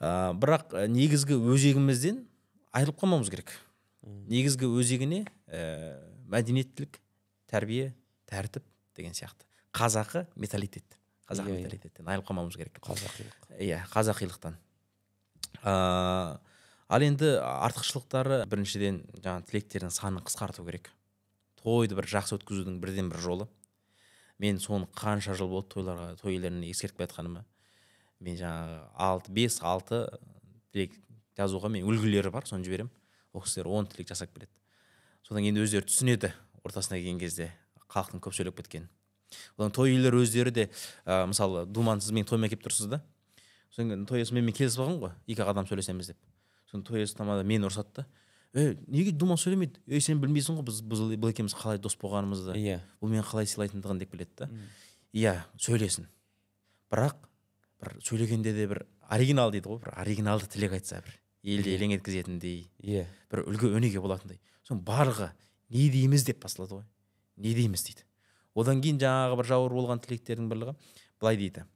Бірақ негізгі өзегімізден айырылып қалмауымыз керек. Негізгі өзегіне мәдениеттілік, тәрбие, тәртіп деген сияқты. Қазақы менталитет. Қазақ менталитеттен айырылып қалмауымыз керек. Қазақилық. Иә, қазақилықтан. Ал енді артықшылықтары, біріншіден, жаңа тілектердің санын қысқарту керек. Тойды бір жақсы өткізудің бірден бір жолы. Мен соны қанша жыл болды тойларға, той иелеріне ескертпей жатқаныма. Мен жаңағы 5-6 тілек жазуға мен үлгілері бар, соны жіберемін. Ол кісілер 10 тілек жасап келеді. Содан кейін өздері түсінеді ортасына келген кезде халықтың көп сөйлеп кеткенін. Одан той иелері өздері де, мысалы, Думан, сіз менің тойыма келіп тұрсыз да. Содан кейін той иесі менімен келісіп алған ғой, екі ақ адам сөйлесеміз деп. Содан той иесі тамада мені ұрсады да. Неге Думан сөйлемейді? Сен білмейсің ғой, біз бұл екеуміз қалай дос болғанымызды. Бұл мені қалай сыйлайтындығын деп келеді да. Иә, сөйлесін. Бірақ бір сөйлегенде де бір оригинал дейді ғой, бір оригиналды тілек айтса, бір елді елең еткізетіндей, бір үлгі өнеге болатындай. Соның барлығы не дейміз деп басталады ғой. Не дейміз дейді. Одан кейін жаңағы бір жауыр болған тілектердің бірлігі былай дейді.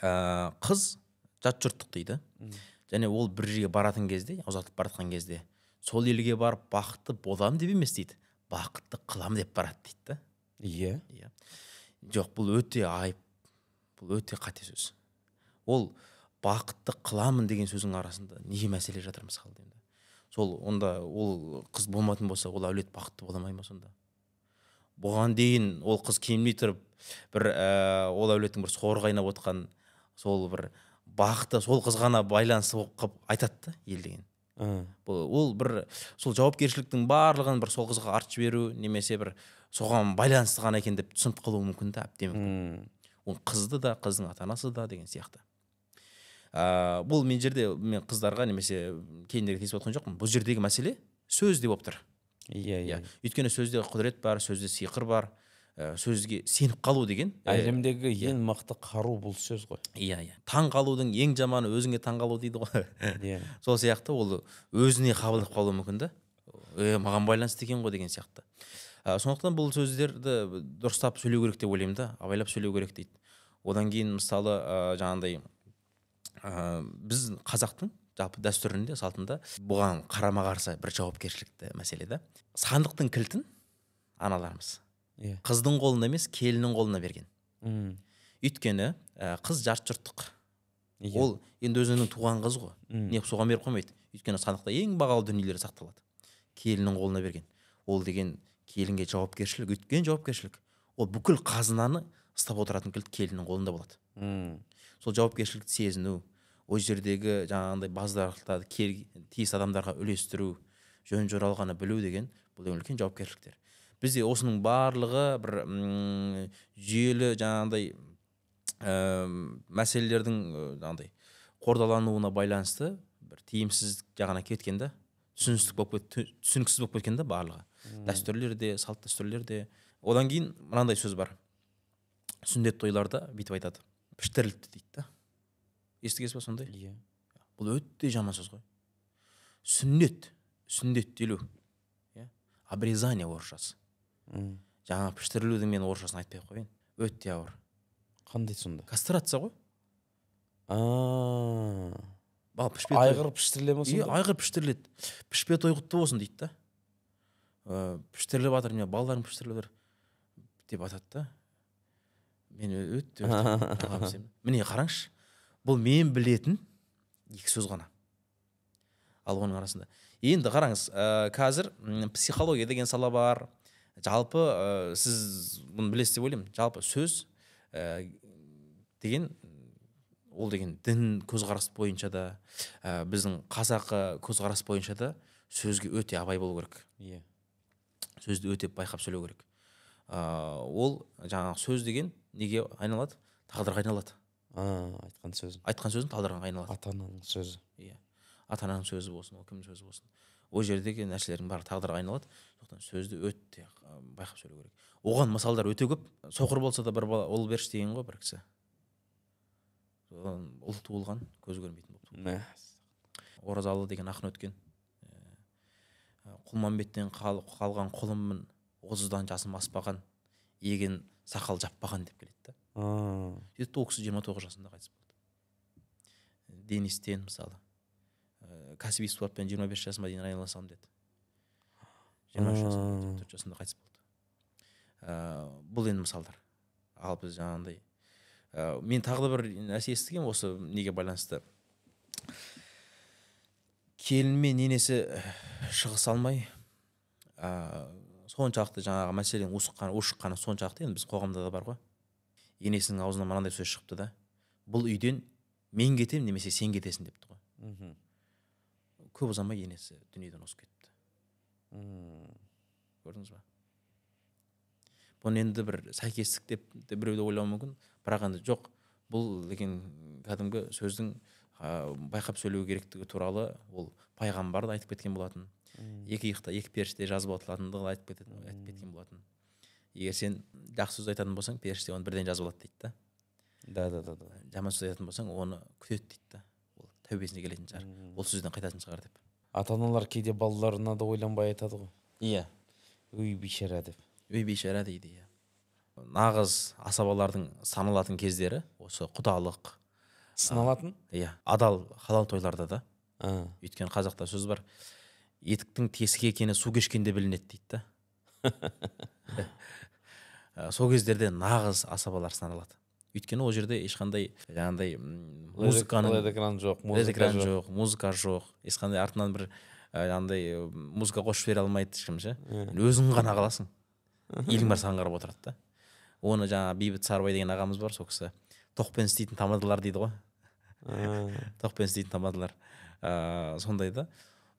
Қыз жат жұрттық дейді. Және ол бір жерге баратын кезде, ұзатылып бара жатқан кезде, сол елге барып бақытты боламын деп емес дейді, бақытты қылам деп барады дейді да. Иә. Жоқ, бұл өте айып, бұл өте қате сөз. Ол бақытты қыламын деген сөздің арасында не мәселе жатыр мысалы деймін да. Сол онда ол қыз болмайтын болса, ол әулет бақытты бола алмай ма сонда? Бұған дейін ол қыз келмей тұрып бір, ол әулеттің бір соры қайнап отқан, сол бір бақыты сол қыз ғана байланысты болып қалып айтады да ел деген. Бұл, ол бір сол жауапкершіліктің барлығын бір сол қызға артып жіберу немесе бір соған байланысты ғана екен деп түсініп қалуы мүмкін да, әбден мүмкін. Ол қызды да, қыздың ата-анасы да деген сияқты. Бұл мен жерде мен қыздарға немесе келіндерге тиісіп отқан жоқпын. Бұл жердегі мәселе сөзде болып тұр. Иә, Иә. Өйткені сөзде құдірет бар, сөзде сиқыр бар, сөзге сеніп қалу деген, Әлемдегі ең мықты қару бұл сөз ғой. Иә, иә. Таң қалудың ең жаманы өзіңе таң қалу дейді ғой. Иә. Сол сияқты ол өзіне қабылдап қалуы мүмкін да. Маған байланысты екен ғой деген сияқты. Сондықтан бұл сөздерді дұрыстап сөйлеу керек деп ойлаймын да, абайлап сөйлеу керек дейді. Одан кейін мысалы, жаңағындай, біз қазақтың жалпы дәстүрінде, салтында бұған қарама-қарсы бір жауапкершілікті мәселе да. Сандықтың кілтін аналарымыз қыздың қолына емес, келіннің қолына берген. Өйткені, қыз жарт жұрттық. Ол енді өзінің туған қызы ғой. Не соған беріп қоймайды. Өйткені сандықта ең бағалы дүниелер сақталады. Келіннің қолына берген. Ол деген келінге жауапкершілік, өйткен жауапкершілік. Ол бүкіл қазынаны ұстап отыратын кілт келіннің қолында болады. Сол жауапкершілікті сезіну, ол жердегі жаңағындай базарлықтарды тиісті адамдарға үлестіру, жөн жоралғаны білу деген бұл деген үлкен жауапкершіліктер. Бізде осының барлығы бір жүйелі жаңағындай мәселелердің жаңағындай қордалануына байланысты бір тиімсіз жағына кеткен да, түсініксіз болып түсініксіз болып кеткен да барлығы. Дәстүрлер де, салт дәстүрлер де. Одан кейін мынандай сөз бар. Сүндет тойларда бүйтіп айтады. Піштірілді дейді да. Естігенсіз ба сондай? Иә. Бұл өте жаман сөз ғой. Сүннет, сүндеттелу. Иә? Обрезание орысшасы. Жаңа піштірілудің мен орысшасын айтпай ақ қояйын. Өте ауыр. Қандай сонда? Кастрация ғой. Бал, пішпе той. Айғыр піштіріле ме Иә, сонда? айғыр піштіріледі. Пішпе той құтты болсын дейді да. Піштіріліп жатыр, міне балаларым піштіріліп жатыр деп айтады да. Мен өте өте таңғалып сенемін. Міне қараңызшы, бұл мен білетін екі сөз ғана. Ал оның арасында. Енді қараңыз, қазір психология деген сала бар. Жалпы, сіз бұны білесіз деп ойлаймын. Жалпы сөз деген, ол деген дін көзқарас бойынша да, біздің қазақы көзқарас бойынша да сөзге өте абай болу керек. Сөзді өте байқап сөйлеу керек. Ол жаңағы сөз деген неге айналады? Тағдырға айналады. Айтқан сөзің. Айтқан сөзің тағдырға айналады. Ата-ананың сөзі. Иә. Ата-ананың сөзі болсын, ол кімнің сөзі болсын. Ол жердегі нәрселердің бәрі тағдырға айналады. Сондықтан сөзді өте байқап сөйлеу керек. Оған мысалдар өте көп. Соқыр болса да бір бала ұл берші деген ғой бір кісі. Ұл туылған, көз көрмейтін болып туылды. Оразалы деген ақын өткен. Құлмамбеттен қалған құлыммын, 30-дан жасым аспаған, егін сақал жаппаған деп келеді да. Сөйтіп ол кісі 29 жасында қайтыс болды. Денистен мысалы, кәсіби спортпен 25 жасыма дейін айналысамын деді. 23 жасында, 4 жасында қайтыс болды. Бұл енді мысалдар. Ал біз жаңағындай, мен тағы да бір нәрсе естігем осы неге байланысты. Келін мен енесі шығыса алмай, соншалықты жаңағы мәселенің ушыққаны соншалықты, енді біз қоғамда да бар ғой. Енесінің аузынан мынандай сөз шығыпты да: бұл үйден мен кетемін немесе сен кетесің депті ғой. Көп ұзамай енесі дүниеден озып кетіпті. Көрдіңіз ба? Бұны енді бір сәйкестік деп те біреу де ойлауы мүмкін, бірақ енді жоқ, бұл деген кәдімгі сөздің байқап сөйлеу керектігі туралы ол пайғамбар да айтып кеткен болатын. Екі иықта екі періште жазып отыратындығы айтып кеткен болатын. Егер сен жақсы сөз айтатын болсаң, періште оны бірден жазып алады дейді да. Да. Жаман сөз айтатын болсаң, оны күтеді дейді да. Ол тәубесіне келетін шығар, ол сөзден қайтатын шығар деп. Ата-аналар кейде балаларына да ойланбай айтады ғой. Иә. Өй бейшара деп. Өй бейшара дейді, иә. Нағыз асабалардың саналатын кездері осы құдалық. Сыналатын? Иә, адал, халал тойларда да. Өйткені қазақта сөз бар, етіктің тесік екені су кешкенде білінеді дейді да. Сол кездерде нағыз асабалар саналады. Өйткені ол жерде ешқандай жаңағындай музыканың LED экран жоқ, музыка экран жоқ, музыка жоқ, ешқандай артынан бір жаңағындай музыка қосып жібере алмайды ешкім ше. Өзің ғана қаласың. Елдің бәрі саған қарап отырады да. Оны жаңа Бейбіт Сарыбай деген ағамыз бар, сол кісі тоқпен істейтін тамадалар дейді ғой. Тоқпен істейтін тамадалар. Сондай да.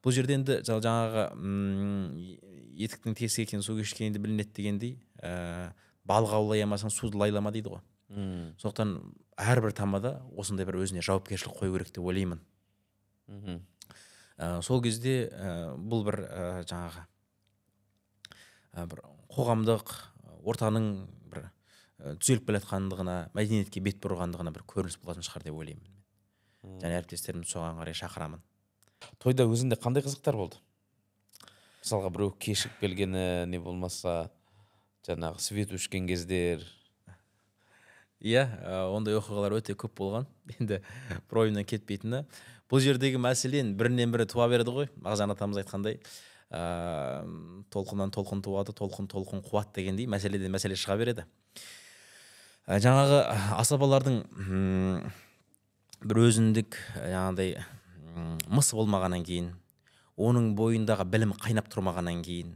Бұл жерде енді жаңағы етіктің тесік екені су кешкенде білінеді дегендей, балық аулай алмасаң суды лайлама дейді ғой. Сондықтан әрбір тамада осындай бір өзіне жауапкершілік қою керек деп ойлаймын. Сол кезде бұл бір жаңағы бір қоғамдық ортаның бір түзеліп келе жатқандығына, мәдениетке бет бұрғандығына бір көрініс болатын шығар деп ойлаймын. Және әріптестерімді соған қарай шақырамын. Тойда өзінде қандай қызықтар болды? Мысалға біреу кешігіп келгені, не болмаса жаңағы свет өшкен кездер. Иә, ондай оқиғалар өте көп болған. Енді бір ойымнан кетпейтіні. Бұл жердегі мәселен бірінен бірі туа берді ғой. Мағжан атамыз айтқандай, толқыннан толқын туады, толқын толқын қуат дегендей мәселеден мәселе шыға береді. Жаңағы асабалардың бір өзіндік жаңағыдай мыс болмағаннан кейін, оның бойындағы білім қайнап тұрмағаннан кейін,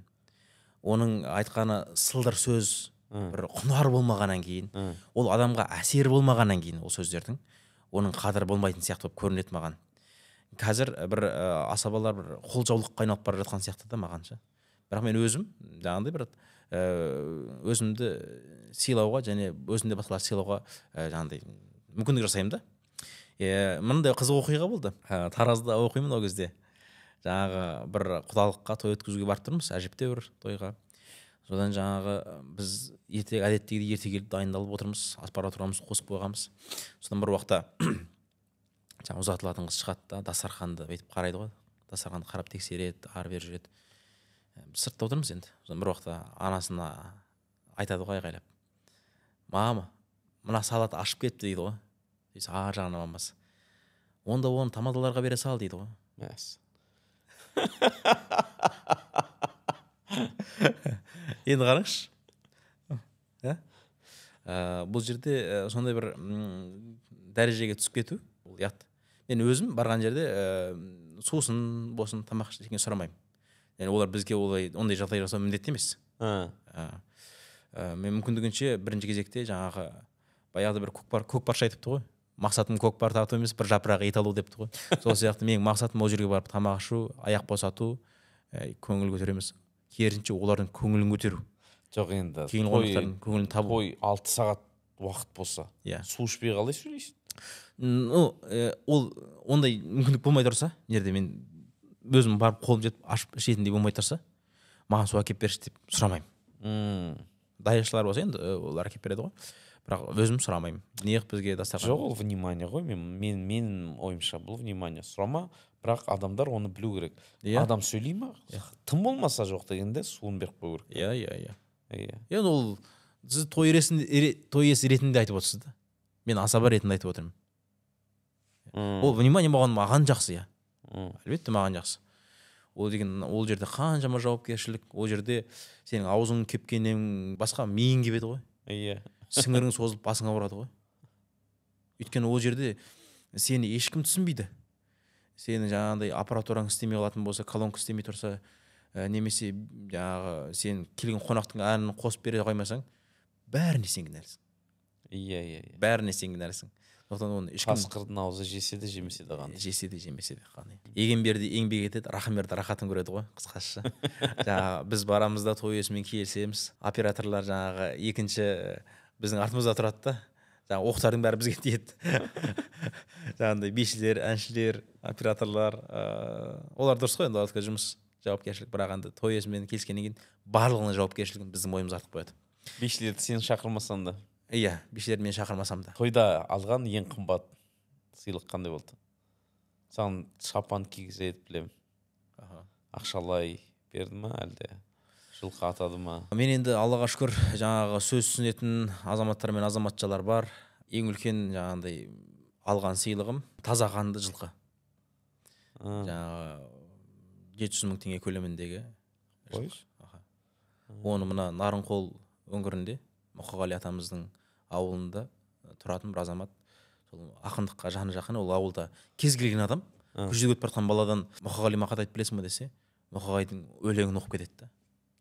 оның айтқаны сылдыр сөз, бір құнар болмағаннан кейін, ол адамға әсер болмағаннан кейін ол сөздердің оның қадірі болмайтын сияқты болып көрінеді маған. Қазір бір асабалар бір қолжаулыққа айналып бара жатқан сияқты да маған ше. Бірақ мен өзім жаңағыдай бір өзімді сыйлауға және өзімде басқаларды сыйлауға жаңағыдай мүмкіндік жасаймын да. Мынандай қызық оқиға болды. Таразда оқимын ол кезде. Жаңағы бір құдалыққа той өткізуге барып тұрмыз, әжептәуір тойға. Содан жаңағы біз ерте, әдеттегідей ерте келіп дайындалып отырмыз, аппаратурамызды қосып қойғанбыз. Содан бір уақытта жаңа ұзатылатын қыз шығады да, дастарханды бүйтіп қарайды ғой. Дастарханды қарап тексереді, ары бері жүреді. Біз сыртта отырмыз енді. Содан бір уақытта анасына айтады ғой айғайлап: «Мама, мына салат ашып кетті» дейді ғой. Десе, ар жағынан мамасы: «Онда оны тамадаларға бере сал» дейді ғой. Мәс. Енді қараңызшы. Бұл жерде сондай бір дәрежеге түсіп кету ол ұят. Мен өзім барған жерде сусын болсын, тамақ ештеңе сұрамаймын. Яғни олар бізге олай ондай жағдай жасау міндетті емес. Мен мүмкіндігінше бірінші кезекте жаңағы баяғыда бір көкпаршы айтыпты ғой. Мақсатым көкпар тарту емес, бір жапырақ ет алу депті ғой. Сол сияқты менің мақсатым ол жерге барып тамақ ішу, аяқ босату, көңіл көтеру емес. Керісінше олардың көңілін көтеру. Жоқ енді келген қонақтардың көңілін табу. Той 6 сағат уақыт болса, су ішпей қалай сөйлейсің? Ну, ол ондай мүмкіндік болмай тұрса, жерде мен өзім барып қолым жетіп ашып ішетіндей болмай тұрса, маған су әкеліп берші деп сұрамаймын. Даяшылар болса енді олар әкеліп береді ғой. Бірақ өзім сұрамаймын. Неғып бізге дастархан? Жоқ, ол внимание ғой. Мен ойымша бұл внимание. Сұрама, бірақ адамдар оны білу керек. Иә. Адам сөйлей ма? Тым болмаса жоқ дегенде суын беріп қою керек. Иә. Иә. Енді ол сіз той иесі ретінде айтып отырсыз да. Мен асаба ретінде айтып отырмын. Ол внимание маған жақсы, иә. Әлбетте маған жақсы. Ол деген ол жерде қаншама жауапкершілік, ол жерде сенің аузың кепкеннен басқа миың кебеді ғой. Иә. Сіңірің созылып басыңа ұрады ғой. Өйткені ол жерде сені ешкім түсінбейді. Сені жаңағындай аппаратураң істемей қалатын болса, колонка істемей тұрса, немесе жаңағы сен келген қонақтың әнін қосып бере қоймасаң, бәріне сен кінәлісің. Иә. Бәріне сен кінәлісің. Сондықтан оны ешкім қасқырдың аузы жесе де жемесе де қан. Жесе де жемесе де қан. Егенберді еңбек етеді, Рахымберді рахатын көреді ғой, қысқаша. Жаңағы біз барамыз да той иесімен келісеміз. Операторлар жаңағы екінші біздің артымызда тұрады да. Жаңағы оқтардың бәрі бізге тиеді. Жаңағындай бишілер, әншілер, операторлар, олар дұрыс қой енді, олардікі жұмыс, жауапкершілік. Бірақ енді той иесімен келіскеннен кейін барлығының жауапкершілігін біздің мойнымызға артып қояды. Бишілерді сен шақырмасаң да? Иә, бишілерді мен шақырмасам да. Тойда алған ең қымбат сыйлық қандай болды? Саған шапан кигізеді білемін. Ақшалай берді ма, әлде жылқы атады ма? Мен енді Аллаға шүкір, жаңағы сөз түсінетін азаматтар мен азаматшалар бар. Ең үлкен жаңағындай алған сыйлығым таза қанды жылқы. Жаңағы 700 мың теңге көлеміндегі жылқы. Оны мына Нарынқол өңірінде Мұқағали атамыздың ауылында тұратын бір азамат, сол ақындыққа жаны жақын, ол ауылда кез келген адам көшеде өтіп бара жатқан баладан Мұқағали Мақатаевты білесің бе десе, Мұқағалидың өлеңін оқып кетеді да.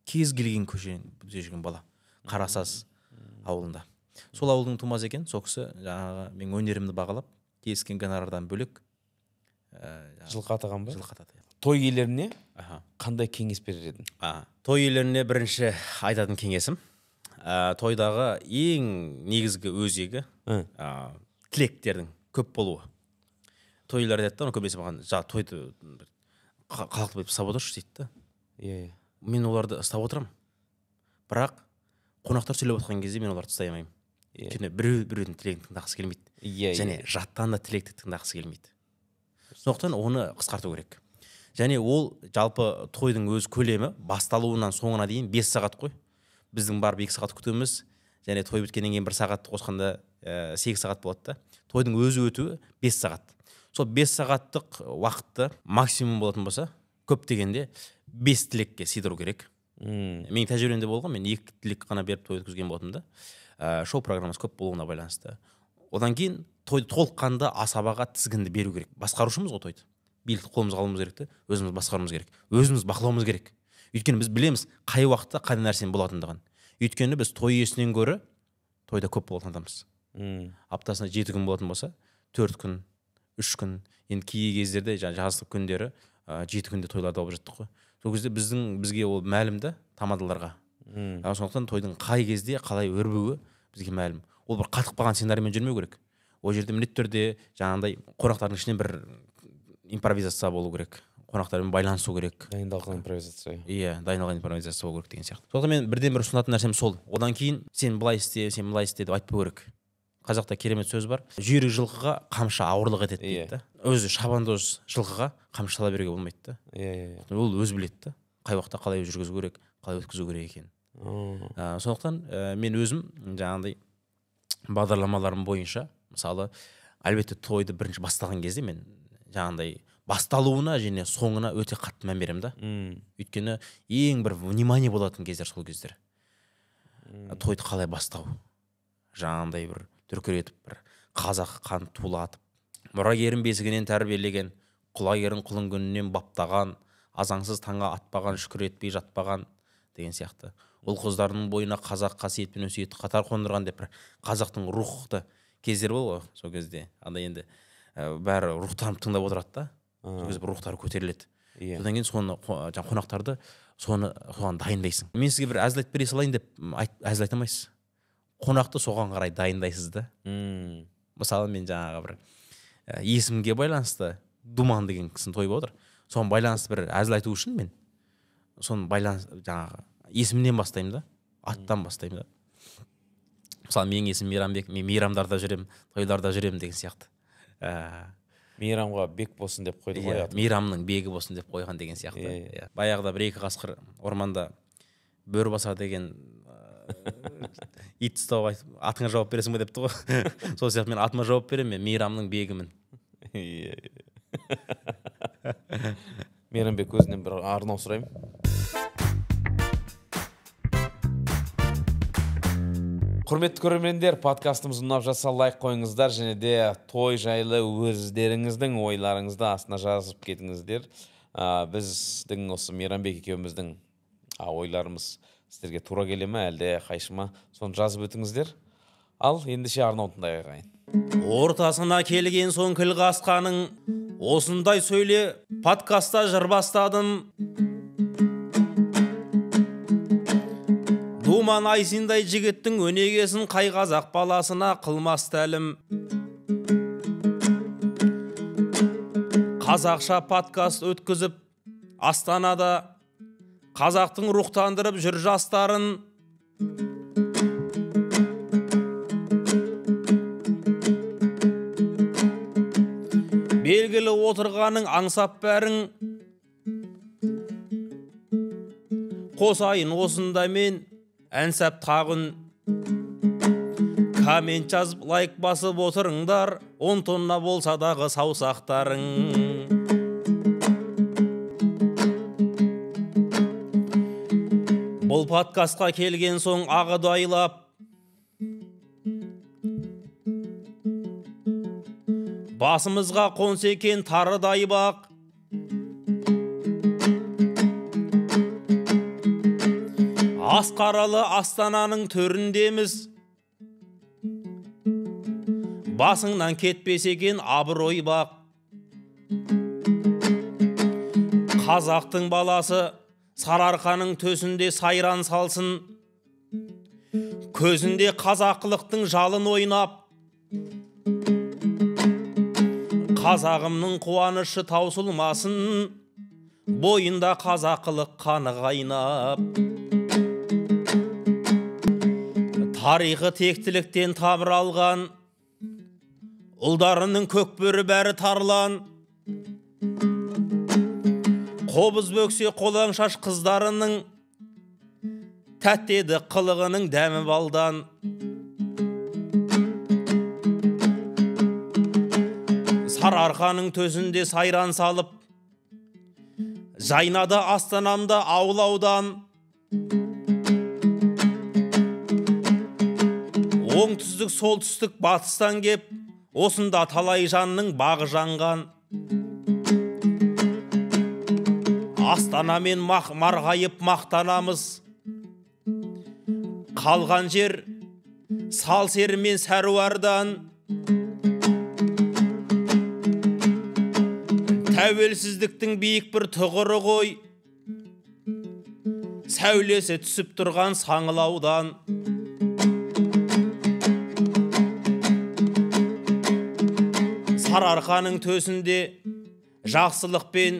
Кез келген көшеде жүрген бала, Қарасаз ауылында. Сол ауылдың тумасы екен, сол кісі жаңағы менің өнерімді бағалап, келіскен гонорардан бөлек жылқы атаған ба? Жылқы атады. Той иелеріне қандай кеңес берер едің? Той иелеріне бірінші айтатын кеңесім, тойдағы ең негізгі өзегі тілектердің көп болуы. Той иелері айтады да, көбінесе маған тойды халықты бүйтіп ұстап отыршы дейді да. Иә. Мен оларды ұстап отырамын. Бірақ қонақтар сөйлеп отқан кезде мен оларды ұстай алмаймын. Өйткені біреудің тілегін тыңдағысы келмейді. Және жаттан да тілекті тыңдағысы келмейді. Сондықтан оны қысқарту керек. Және ол жалпы тойдың өз көлемі басталуынан соңына дейін 5 сағат қой. Біздің барып 2 сағат күтуіміз, және той біткеннен кейін 1 сағат қосқанда 8 сағат болады да. Тойдың өзі өтуі 5 сағат. Сол 5 сағаттық уақытты максимум болатын болса, көп дегенде 5 тілекке сыйдыру керек. Менің тәжірибемде болған, мен 2 тілек қана беріп той өткізген болатынмын да. Шоу программасы көп болуына байланысты. Одан кейін тойды толыққанды асабаға тізгінді беру керек. Басқарушымыз ғой тойды. Билікті қолымызға алуымыз керек те, өзіміз басқаруымыз керек. Өзіміз бақылауымыз керек. Өйткені біз білеміз қай уақытта қандай нәрсенің болатындығын. Өйткені біз той иесінен гөрі тойда көп болатын адамбыз. Аптасына 7 күн болатын болса, 4 күн, 3 күн, енді кей кездерде жаздық күндері 7 күнде тойларда болып жаттық қой. Сол кезде бізге ол мәлім да, тамадаларға. Сондықтан тойдың қай кезде қалай өрбуі бізге мәлім. Ол бір қатып қалған сценариймен жүрмеу керек. Ол жерде міндетті түрде жаңағындай қонақтардың ішінен бір импровизация болу керек. Қонақтармен байланысу керек. Дайындалған импровизация. Иә, дайындалған импровизация болу керек деген сияқты. Сондықтан мен бірден бір ұсынатын нәрсем сол. Одан кейін сен былай істе, сен былай істе деп айтпау керек. Қазақта керемет сөз бар. Жүйрік жылқыға қамшы ауырлық етеді дейді да. Өзі шабандоз жылқыға қамшы сала беруге болмайды да. Иә. Ол өзі біледі да. Қай уақытта қалай жүргізу керек, қалай өткізу керек екенін. Сондықтан мен өзім жаңағындай бағдарламаларым бойынша, мысалы, әлбетте тойды бірінші бастаған кезде мен жаңағындай басталуына және соңына өте қатты мән беремін да. Өйткені ең бір внимание болатын кездер сол кездер. Тойды қалай бастау? Жаңағындай бір дүркіретіп, бір қазақ қан тулатып, мұрагерін бесігінен тәрбиелеген, құлагерін құлын күнінен баптаған, азаңсыз таңға атпаған, шүкір етпей жатпаған деген сияқты. Ұл қыздарының бойына қазақ қасиет пен өсиетті қатар қондырған деп бір қазақтың рухты кездер болды ғой сол кезде. Анда енді бәрі рухтанып тыңдап отырады да. Сол кезде бір рухтары көтеріледі. Содан кейін соны жаңа қонақтарды соны соған дайындайсың. Мен сізге бір әзіл айтып бере салайын деп әзіл айта алмайсыз. Қонақты соған қарай дайындайсыз да. Мысалы, мен жаңағы бір есімге байланысты Думан деген кісінің тойы болып отыр. Соған байланысты бір әзіл айту үшін мен соны байланыс жаңағы есімнен бастаймын да, аттан бастаймын да. Мысалы, менің есімім Мейрамбек, мен мейрамдарда жүремін, тойларда жүремін деген сияқты. Мейрамға бек болсын деп қойды ғой. Мейрамның бегі болсын деп қойған деген сияқты. Иә. Баяғыда бір екі қасқыр орманда бөрі басар деген ит ұстауға айтып, атыңа жауап бересің бе депті ғой. Сол сияқты мен атыма жауап беремін, мен мейрамның бегімін. Мейрамбек, өзінен бір арнау сұраймын. Құрметті көрермендер, подкастымыз ұнап жатса лайк қойыңыздар және де той жайлы өздеріңіздің ойларыңызды астына жазып кетіңіздер. Біздің осы Мейрамбек екеуміздің ойларымыз сіздерге тура келе ме, әлде қайшы ма, соны жазып өтіңіздер. Ал ендеше арнау тыңдайық ағайын. Ортасына келген соң кіл қасқаның, осындай сөйле подкастта жыр бастадым. Думан Айсиндай жігіттің өнегесін қай қазақ баласына қылмас тәлім. Қазақша подкаст өткізіп Астанада қазақтың рухтандырып жүр жастарын. Белгілі отырғаның аңсап бәрің, қосайын осында мен әнсәп тағын. Коммент жазып, лайк басып отырыңдар, 10 тонна болса дағы саусақтарың. Бұл подкастқа келген соң ағыдайлап, басымызға қонса екен тарыдай бақ. Асқаралы Астананың төріндеміз, басыңнан кетпесе екен абырой бақ. Қазақтың баласы Сарыарқаның төсінде сайран салсын, көзінде қазақылықтың жалын ойнап. Қазағымның қуанышы таусылмасын, бойында қазақылық қаны қайнап. Тарихы тектіліктен тамыр алған, ұлдарының көкбөрі бәрі тарлан. Қобыз бөксе қолаң шаш қыздарының, тәтті еді қылығының дәмі балдан. Сарыарқаның төсінде сайран салып, жайнады Астанамда аулаудан. Оңтүстік, солтүстік, батыстан кеп, осында талай жанның бағы жанған. Астанамен марғайып мақтанамыз, қалған жер сал сері мен сәруардан. Тәуелсіздіктің биік бір тұғыры ғой, сәулесі түсіп тұрған саңылаудан. Сарыарқаның төсінде жақсылықпен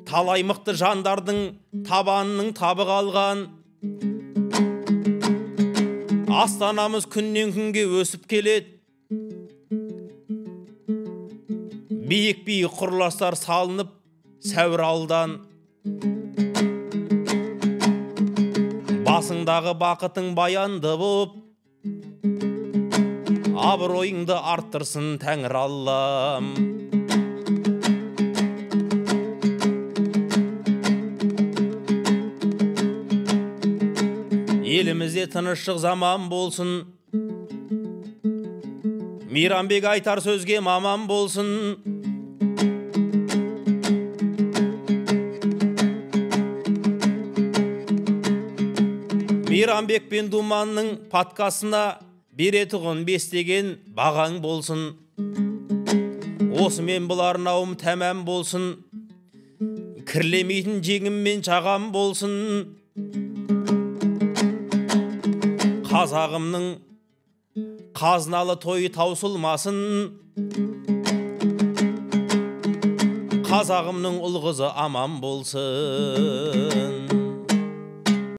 талай мықты жандардың табанының табы қалған. Астанамыз күннен күнге өсіп келеді, биік-биік құрылыстар салынып сәуір алдан. Басыңдағы бақытың баянды боп, абыройыңды арттырсын Тәңір Аллам. Елімізде тыныштық заман болсын, Мейрамбек айтар сөзге маман болсын. Мейрамбек пен Думанның подкастына беретұғын 5 деген бағаң болсын. Осымен бұл арнауым тәмам болсын, кірлемейтін жеңіммен жағам болсын. Қазағымның қазыналы тойы таусылмасын, қазағымның ұл қызы аман болсын.